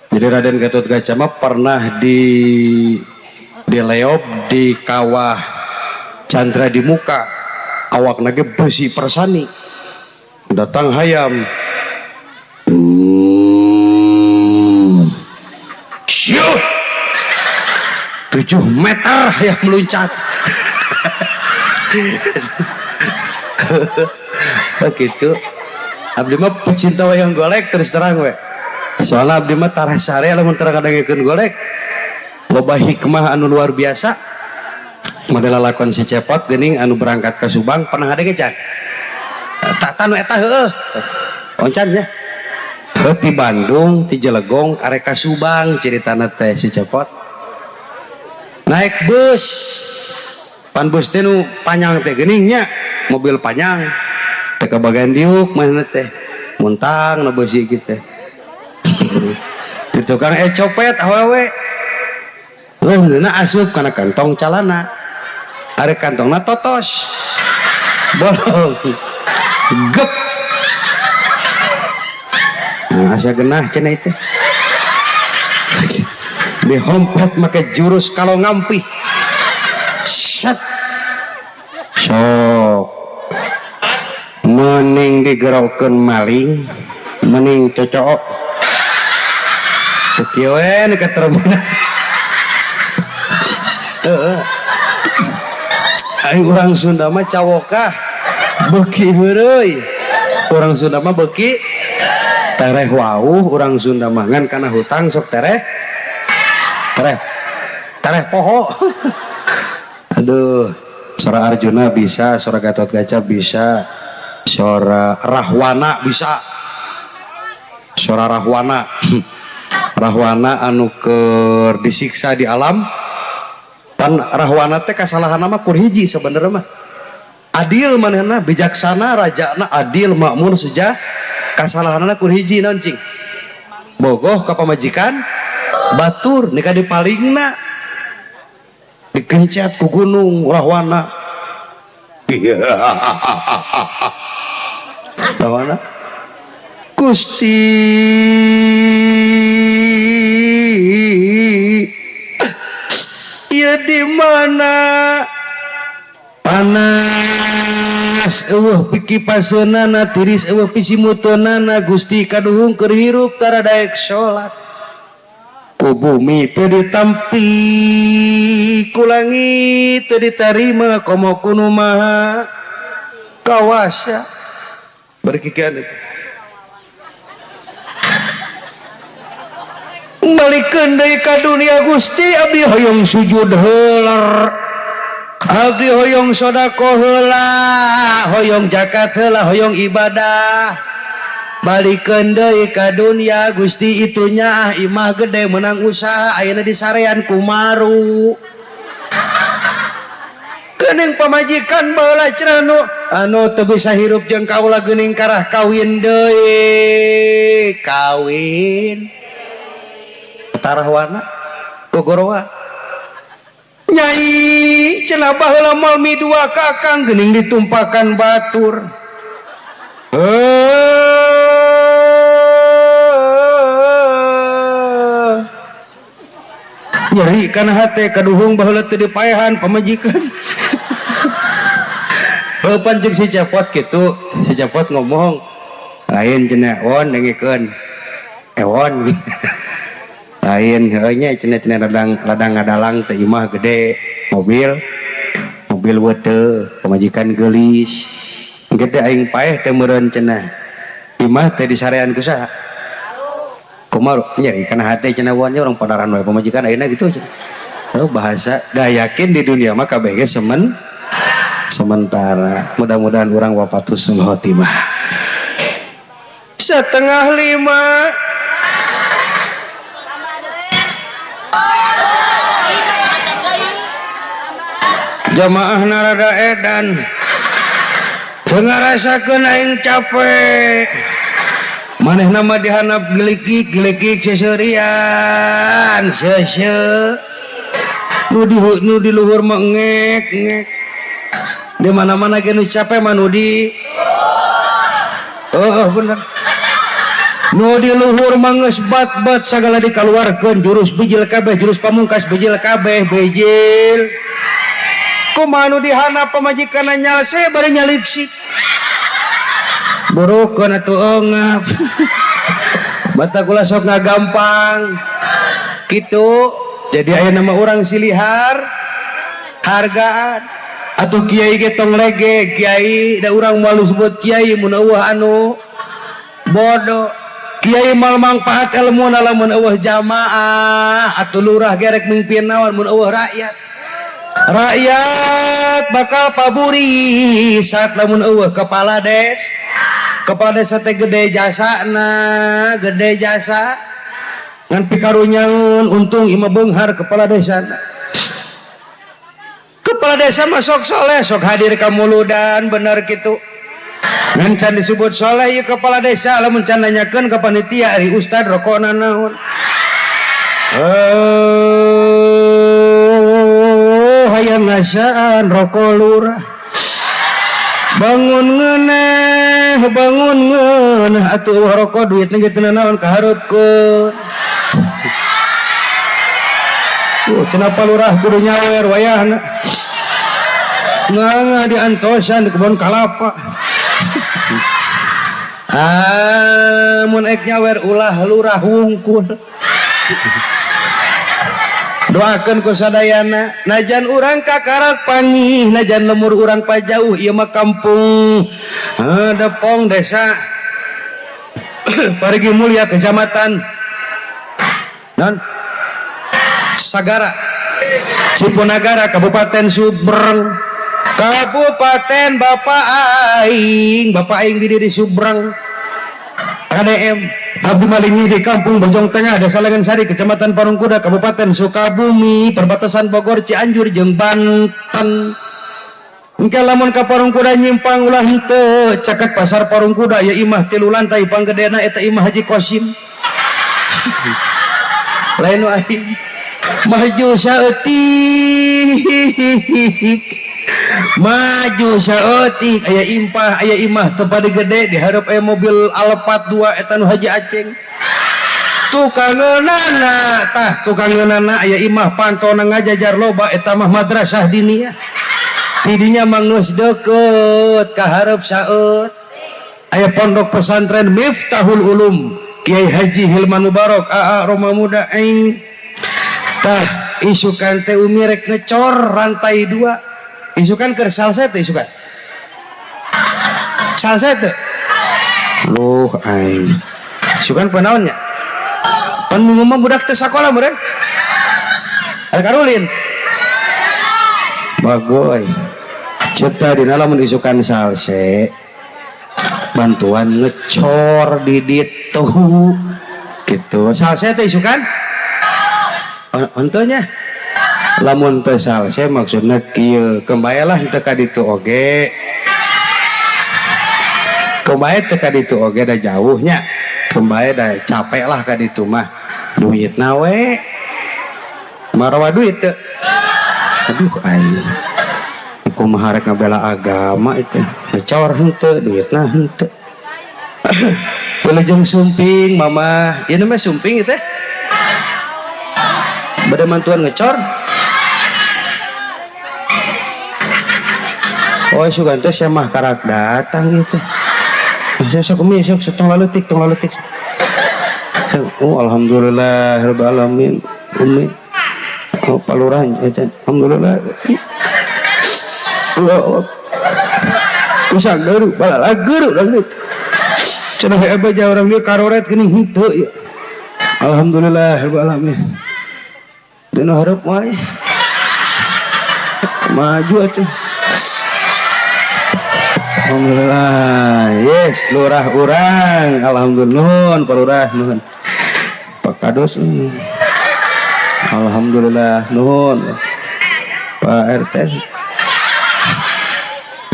Jadi Raden Gatotkaca mah pernah di leop di kawah Chandra di muka, awakna ge besi persani. Datang hayam. Syuh. 7 meter hayam meluncat. Begitu. Abdi mah pecinta wayang golek terus terang we. Soalnya abdi mah tarah sare lamun terang ngadangekeun golek. Loba hikmah anu luar biasa. Model lalakon si Cepot geuning anu berangkat ke Subang pernah ngadenge can? Tak tanu eta heueuh. Oncan nya. Heuh ti Bandung ti Jelegong arek ka Subang ceritana teh si Cepot. Naik bus. Pan bus teh nu panjang teh geuning nya, mobil panjang. Teh kabagian diuk manehna teh. Muntang nu beusi kieu teh. Di tukang copet awewe. Leuheuna asup kana kantong calana. Ari kantongna totos. Bolong. Gep. Nah, asa genah cenah itu. Dihompet make jurus kalau ngampih. Set. Sok. Mening digerokeun maling, mening cocok. Sakieu we nu katermina. Heeh. Aing urang Sunda mah cawokah beuki heureuy. Urang Sunda mah beuki tereh wauh, urang Sunda mah ngan kana hutang sok tereh. Tereh. Tereh poho. Aduh, sora Arjuna bisa, sora Gatotkaca bisa, sora Rahwana bisa. Sora Rahwana. Rahwana anu keur disiksa di alam. Pan Rahwana teh kasalahanna mah kur hiji sebenarnya mah. Adil manehna, bijaksana, rajana adil, makmur, sejah. Kasalahanna kur hiji naon cing? Bogoh ka pamajikan batur nikah dipalingna. Dikencet ku gunung Rahwana. Rahwana Gusti ya di mana panas eueuh pikipaseunana tiris eueuh pisimuteunana Gusti kaduhung keur hirup tara daek salat ku bumi teu ditampi ku langit teu ditarima komo ku nu maha kawasa. Berkikian itu balikeun deui ka dunia Gusti abdi hoyong sujud heula, abdi hoyong sedekah heula, hoyong zakat heula, hoyong ibadah. Balikeun deui ka dunia Gusti itunya ah imah gede menang usaha ayeuna di sarean kumaru. Geuning pamajikan baheula cenah anu teu bisa hirup jeung kaula geuning karah kawin deui. Kawin. Tarah warna gogoroa. Nyai cenah baheula moal midua kakang geuning ditumpakan batur. Nyeri kana hate kaduhung baheula teu dipaehan pamajikan. Heuh pancing si Cepot kitu, si Cepot ngomong lain cenah won dengekeun. Ewon. Lain heuh nya cenah cenah ladang ngadalang teh imah gede, mobil weuteuh, pamajikan geulis. Gede aing paeh teh meureun cenah. Imah teh disarean ku saha? Kumaha nyeri kana hate cenah wan nya urang padaran we pamajikan ayeuna gitu. Oh, bahasa dah yakin di dunia mah kabeh ge sementara. Mudah-mudahan urang wafat husnul khotimah. 4:30 jamaah narada edan teu ngarasakeun aing capek. Manehna mah dihanap gelikik-gelikik seserian sese nu di luhur mah ngek-ngek di mana-mana ge nu capek mah nu di oh bener nu di luhur mah geus bat-bat sagala dikaluarkeun jurus bijil kabeh jurus pamungkas bijil kabeh bijil kumaha nu dihanap pamajikanna nyalse bari nyaliksik burukeun atuh eungap bata kula sok ngagampang kitu jadi aya nama urang silihar hargaan atuh kiai ge tong lege kiai da urang moal disebut kiai mun eueuh anu bodoh kiai moal mangpaat elmuna lamun eueuh jamaah atuh lurah ge rek mimpin naon mun eueuh rakyat rakyat bakal paburi saat lamun eueuh kepala desa teh gede jasana gede jasa ngan pikarunyaeun untung imah beunghar kepala desa mah sok soleh sok hadir ka muludan bener kitu ngan can disebut soleh ieu kepala desa lamun can nanyakeun ka panitia ari ustad rokona naon hayang ngasaan rokok lurah bangun ngeuneh atuh rokok duitna ge teu nanaon kahareupkeun cenah lurah kudu nyawer wayahna nganga diantosan di kebon kalapa mun ek nyawer ulah lurah wungkul doakeun ku sadayana najan urang kakarak pangih najan lemur urang pajauh ieu mah kampung Depong desa Parigi Mulia kecamatan non Sagara Cipunagara Kabupaten Subang Kabupaten Bapak aing di Subang KDM Abdi Malingi di Kampung Bojong Tengah Desa Langensari Kecamatan Parungkuda Kabupaten Sukabumi perbatasan Bogor Cianjur jeung Banten. Engke lamun ka Parungkuda nyimpang ulah henteu caket pasar Parungkuda ya imah 3 lantai panggedena eta imah Haji Kosim. Lain aing maju saeutik maju saeutik aya impah aya imah teu padi gede dihareup aya mobil Alphard 2 eta nu Haji Aceng tukangeunana tah tukangeunana aya imah pantona ngajajar loba eta mah madrasah diniyah tidinya mah geus deukeut ka hareup saeut aya pondok pesantren Miftahul Ulum Kiai Haji Hilman Mubarok AA Roma Muda aing tah isukan teh umi rek ngecor rantai 2 isukan keur salsa teh isukan salsa teh loh aing isukan panaon nya pan minggu mah budak teh sakola meureun ada karulin bagoy ceuk tadi lamun isukan salse bantuan ngecor di ditu gitu salse teh isukan ontonya Lamun teu salse maksudna kieu, kembaelah teu ka ditu oge. Kembae teu ka ditu oge da jauhnya. Kembae da capek lah ka ditu mah. Duitna we. Marawa duit teu? Aduh aing. Kumaha rek ngabela agama itu. Ngecor henteu, duitna henteu. Wilujeng sumping mama. Ieu mah sumping ieu teh. Bade mantuan ngecor. Oh sugan teh sia mah karak datang ieu teh. Sok umi sok tong laleutik tong laleutik. Oh alhamdulillah rabbil alamin umi. Oh palurah eta alhamdulillah. Allah. Kusa geuru balalageuru dangdut. Cenah heuh baja urang dieu karoret geuning henteu ieu. Alhamdulillah rabbil alamin. Dina hareup wae. Maju atuh. Alhamdulillah. Yes, lurah urang. Alhamdulillah nuhun Pak Lurah nuhun. Pak Kadus. Alhamdulillah nuhun. Pak RT.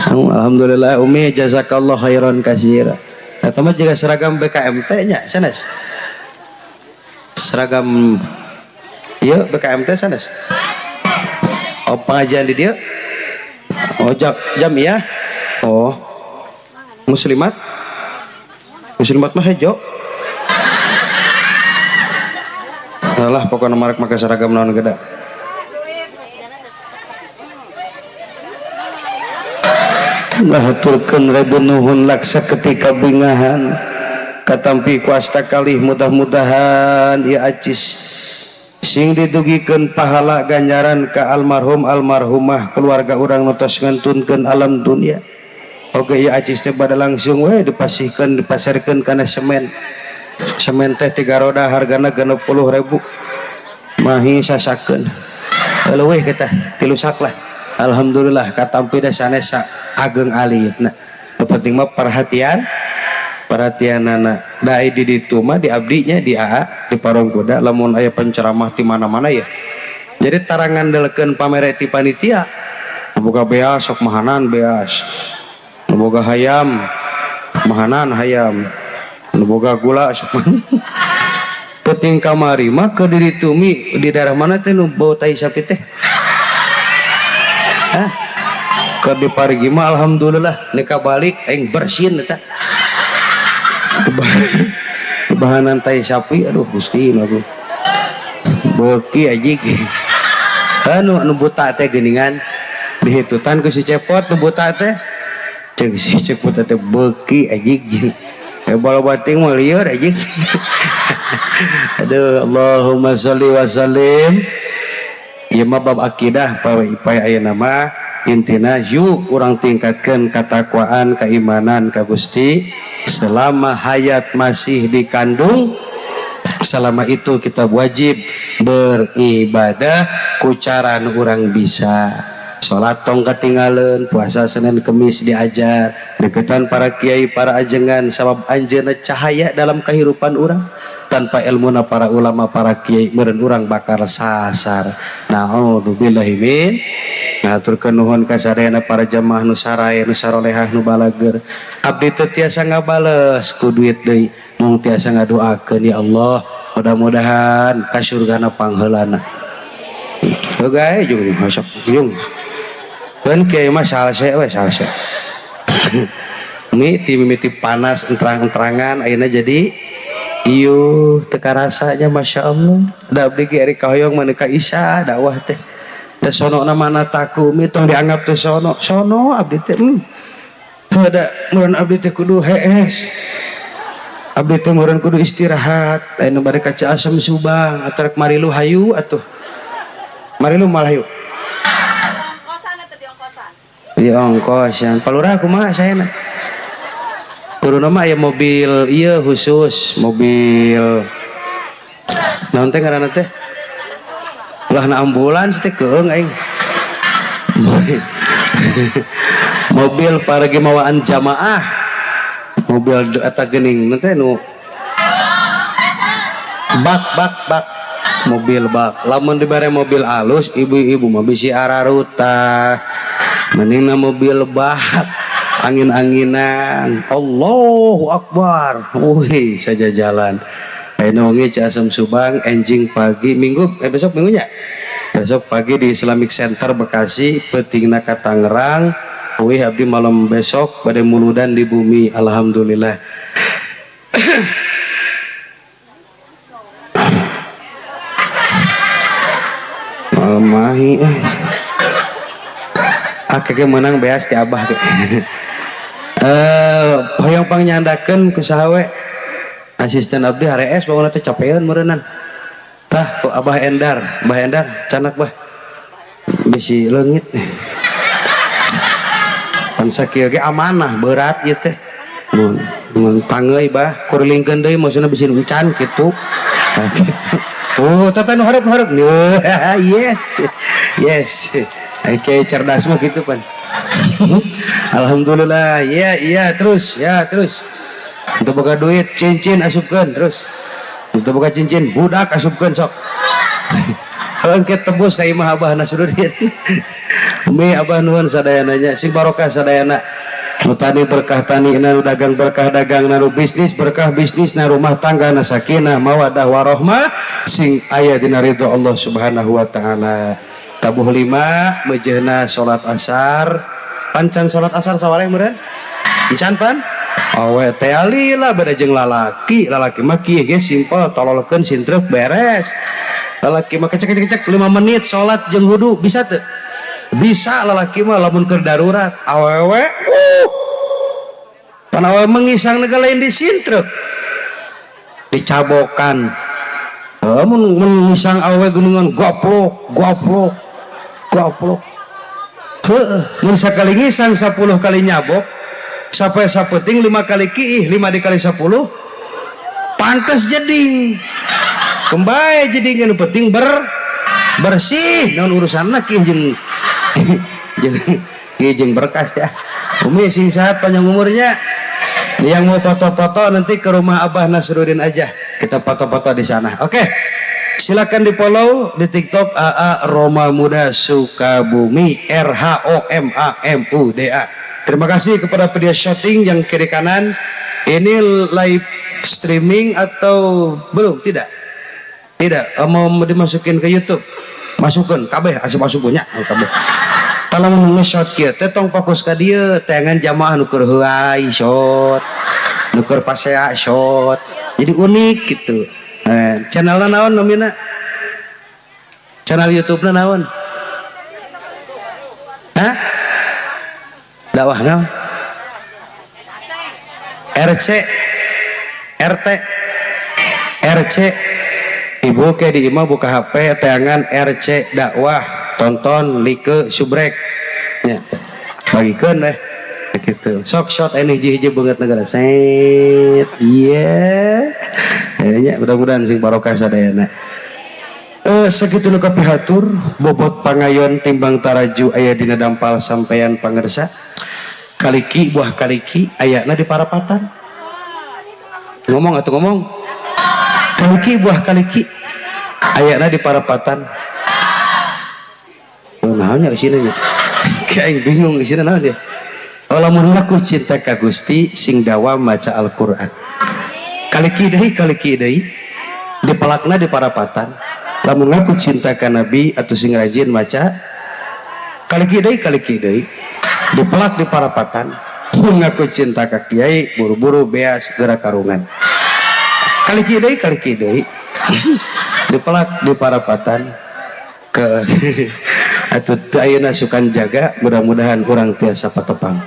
Alhamdulillah Umi jazakallah khairan katsira. Eta mah jiga seragam BKMT nya sanes. Seragam ieu BKMT sanes. Oh pengajian di dieu. Oh jam iya. Oh. Muslimat. Muslimat mah hejo. Alah pokona marek make seragam naon geda. Ngahaturkeun ribu nuhun laksa ketika bingahan katampi kuasta kalih mudah-mudahan ieu acis sing didugikeun pahala ganjaran ka almarhum almarhumah keluarga urang nu tos ngantunkeun alam dunia. Oke ieu acis teh bada langsung we dipasihkeun dipasarkeun kana semen. Semen teh 3 roda hargana 60.000. Mahi sasakeun. Leuwih kita 3 sak lah. Alhamdulillah katampi da sanes ageng alitna. Nu penting mah perhatian perhatianana. Da di ditu mah di abdinya di AA di Parung Kuda lamun aya penceramah ti mana-mana ya. Jadi tara ngandelkeun pamere ti panitia. Boga beas sok mahanan beas. Nu boga hayam mahanan hayam. Nu boga gula sok penting kamari mah ke diri tumi di daerah mana teh nu bau tai sapi teh. Hah? Ke di Parigi mah alhamdulillah nikah balik aing bersin eta. Bahanan tai sapi aduh Gusti aku. Beuki anjing. Anu nu buta teh geuningan dihitutan ku si Cepot nu buta teh. Ceuk si Cepot teh beuki anjing. Bala bating mah lieur anjing. Aduh Allahumma sholli wa sallim. Ieu mah bab akidah paya ayeuna mah intina yuk urang tingkatkeun katakwaan keimanan ka Gusti selama hayat masih dikandung. Selama itu kita wajib beribadah ku cara nu urang bisa. Salat tong katinggalin, puasa Senin Kemis diajar, deketan para kiai, para ajengan, sabab anjeunna cahaya dalam kehidupan urang. Tanpa ilmuna para ulama, para kiai, meureun urang bakal sasar. Naudzubillahi min. Ngaturkeun nuhun ka sadayana para jamaah nu sarae, nu sarolehah, nu balager. Abdi teu tiasa ngabales ku duit deui, mung tiasa ngadoakeun ya Allah, mudah-mudahan ka surgana pangheulana. Heuh gae jeung sok jeung. Kan kiai mah salse we salse. Miti mimiti panas entrang-entrangan ayeuna jadi ieu teu karasanya Masya Allah. Da abdi ge ari kahoyong mah ka Isa dakwah teh. Teh sonona mana taku mi tong dianggap teh sono. Sono abdi teh. Teu da meureun abdi teh kudu hees. Abdi teh meureun kudu istirahat. Aya nu bade ka Ciasem Subang atarek marilu hayu atuh. Marilu malah hayu. Di ongkosan. Palurah kumaha saya mah? Turun mah aya mobil ieu khusus, mobil naon teh ngaranna teh? Ulah na ambulans teh keung aing. Mobil paragi mawaan jamaah. Mobil eta geuning teh nu bak bak bak. Mobil bak. Lamun dibere mobil alus, ibu-ibu mah bisi ararutah. Mending mobil bak angin-anginan. Allahu Akbar. Wih, saja jalan. Ayeuna wengi Ciasem Subang enjing pagi minggu, besok minggunya. Besok pagi di Islamic Center Bekasi, peutingna ka Tangerang. Wih, abdi malam besok pada muludan di bumi, alhamdulillah. Mahi ah keke menang beas ti abah ke. Hoyong pangnyandakeun ku saha we asisten abdi HRS bangunna teh capeun meureunnan. Tah ku Abah Endar, Abah Endar canak bah. Bisi leungit. Pan sakieu ge amanah berat ieu teh. Mun mun tangeui bah kurilingkeun deui maksudna bisi encan kitu. Tah kitu. Oh, tata nu hareup-hareup. Yes. Yes. Oke, cerdas mah gitu pan. Alhamdulillah. Iya, iya terus, ya terus. Untuk boga duit cincin asupkeun terus. Untuk boga cincin budak asupkeun sok. Engke tebus ka imah Abah Nasruddin. Umi Abah nuhun sadayananya, sing barokah sadayana. Nu tani berkah tani, nu dagang berkah dagang, nu bisnis berkah bisnis, na rumah tangga na sakinah mawadah warohmah sing aya dina ridho Allah Subhanahu wa taala. Tabuh 5 mejehna salat asar. Pancan salat asar sawareh meureun? Encan pan? Awe teh alila beda jeung lalaki, lalaki mah kieu ge simpel tololkeun sintreuk beres. Lalaki mah kecek-kecek 5 menit salat jeung wudu bisa teu? Bisa lalaki mah lamun keur darurat. Awewe pan awewe mengisang negara lain di sintreuk. Dicabokan. Mun ngisang awewe geuningan goplok, goplok, goplok. Heueuh, mun sakali ngisang 10 kali nyabok, sampai sapeting 5 kali kiih, 5 dikali 10 pantes jeding. Kembali jeding nu penting bersih, naon urusanna kiih jeung jeung jeung berkas ya. Umi sing sehat panjang umurnya. Yang mau foto-foto nanti ke rumah Abah Nasruddin aja. Kita foto-foto di sana. Oke. Silakan di follow di TikTok AA Rhoma Muda Sukabumi, RHOMAMUDA. Terima kasih kepada video shooting yang kiri kanan. Ini live streaming atau belum? Tidak. Tidak, mau dimasukin ke YouTube. Masukkan kabeh asup asup nya kabeh. Kalau mau nge-shot kieu teh tong fokus ka dieu, teangan jamaah nu keur heuay shot, nu keur pasea shot. Jadi unik gitu. Channelna naon namina? Channel YouTube-na naon? Hah? Dakwah naon? RC RT RC. Ibu ke di imah buka HP teangan RC dakwah, tonton, like, subrek ya. Bagikeun deh gitu. Sok shot ini hiji-hiji banget negara set. Iya. Kayaknya mudah-mudahan sing barokah sadayana. Sakitu nu kapihatur bobot pangayon timbang taraju aya dina dampal sampeyan pangersa. Kaliki buah kaliki ayana di parapatan. Ngomong atau ngomong? Kaliki buah kaliki ayana di parapatan. Oh, naonnya isina nya? Kayak bingung isina naon dia. Lamun laku cinta ka Gusti sing dawam maca Al-Qur'an. Kaliki deui dipelakna di parapatan. Lamun ngaku cinta ka Nabi atau sing rajin maca kaliki deui dipelak di parapatan. Mun ngaku cinta ka kiai buru-buru beas geura karungan. Kaliki deui dipelak di parapatan ke atuh teu ayeuna sukan jaga, mudah-mudahan urang tiasa patepang.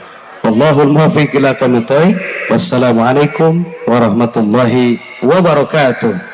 Wallahul muwaffiq ila aqwamit thoriq. Wassalamualaikum warahmatullahi wabarakatuh.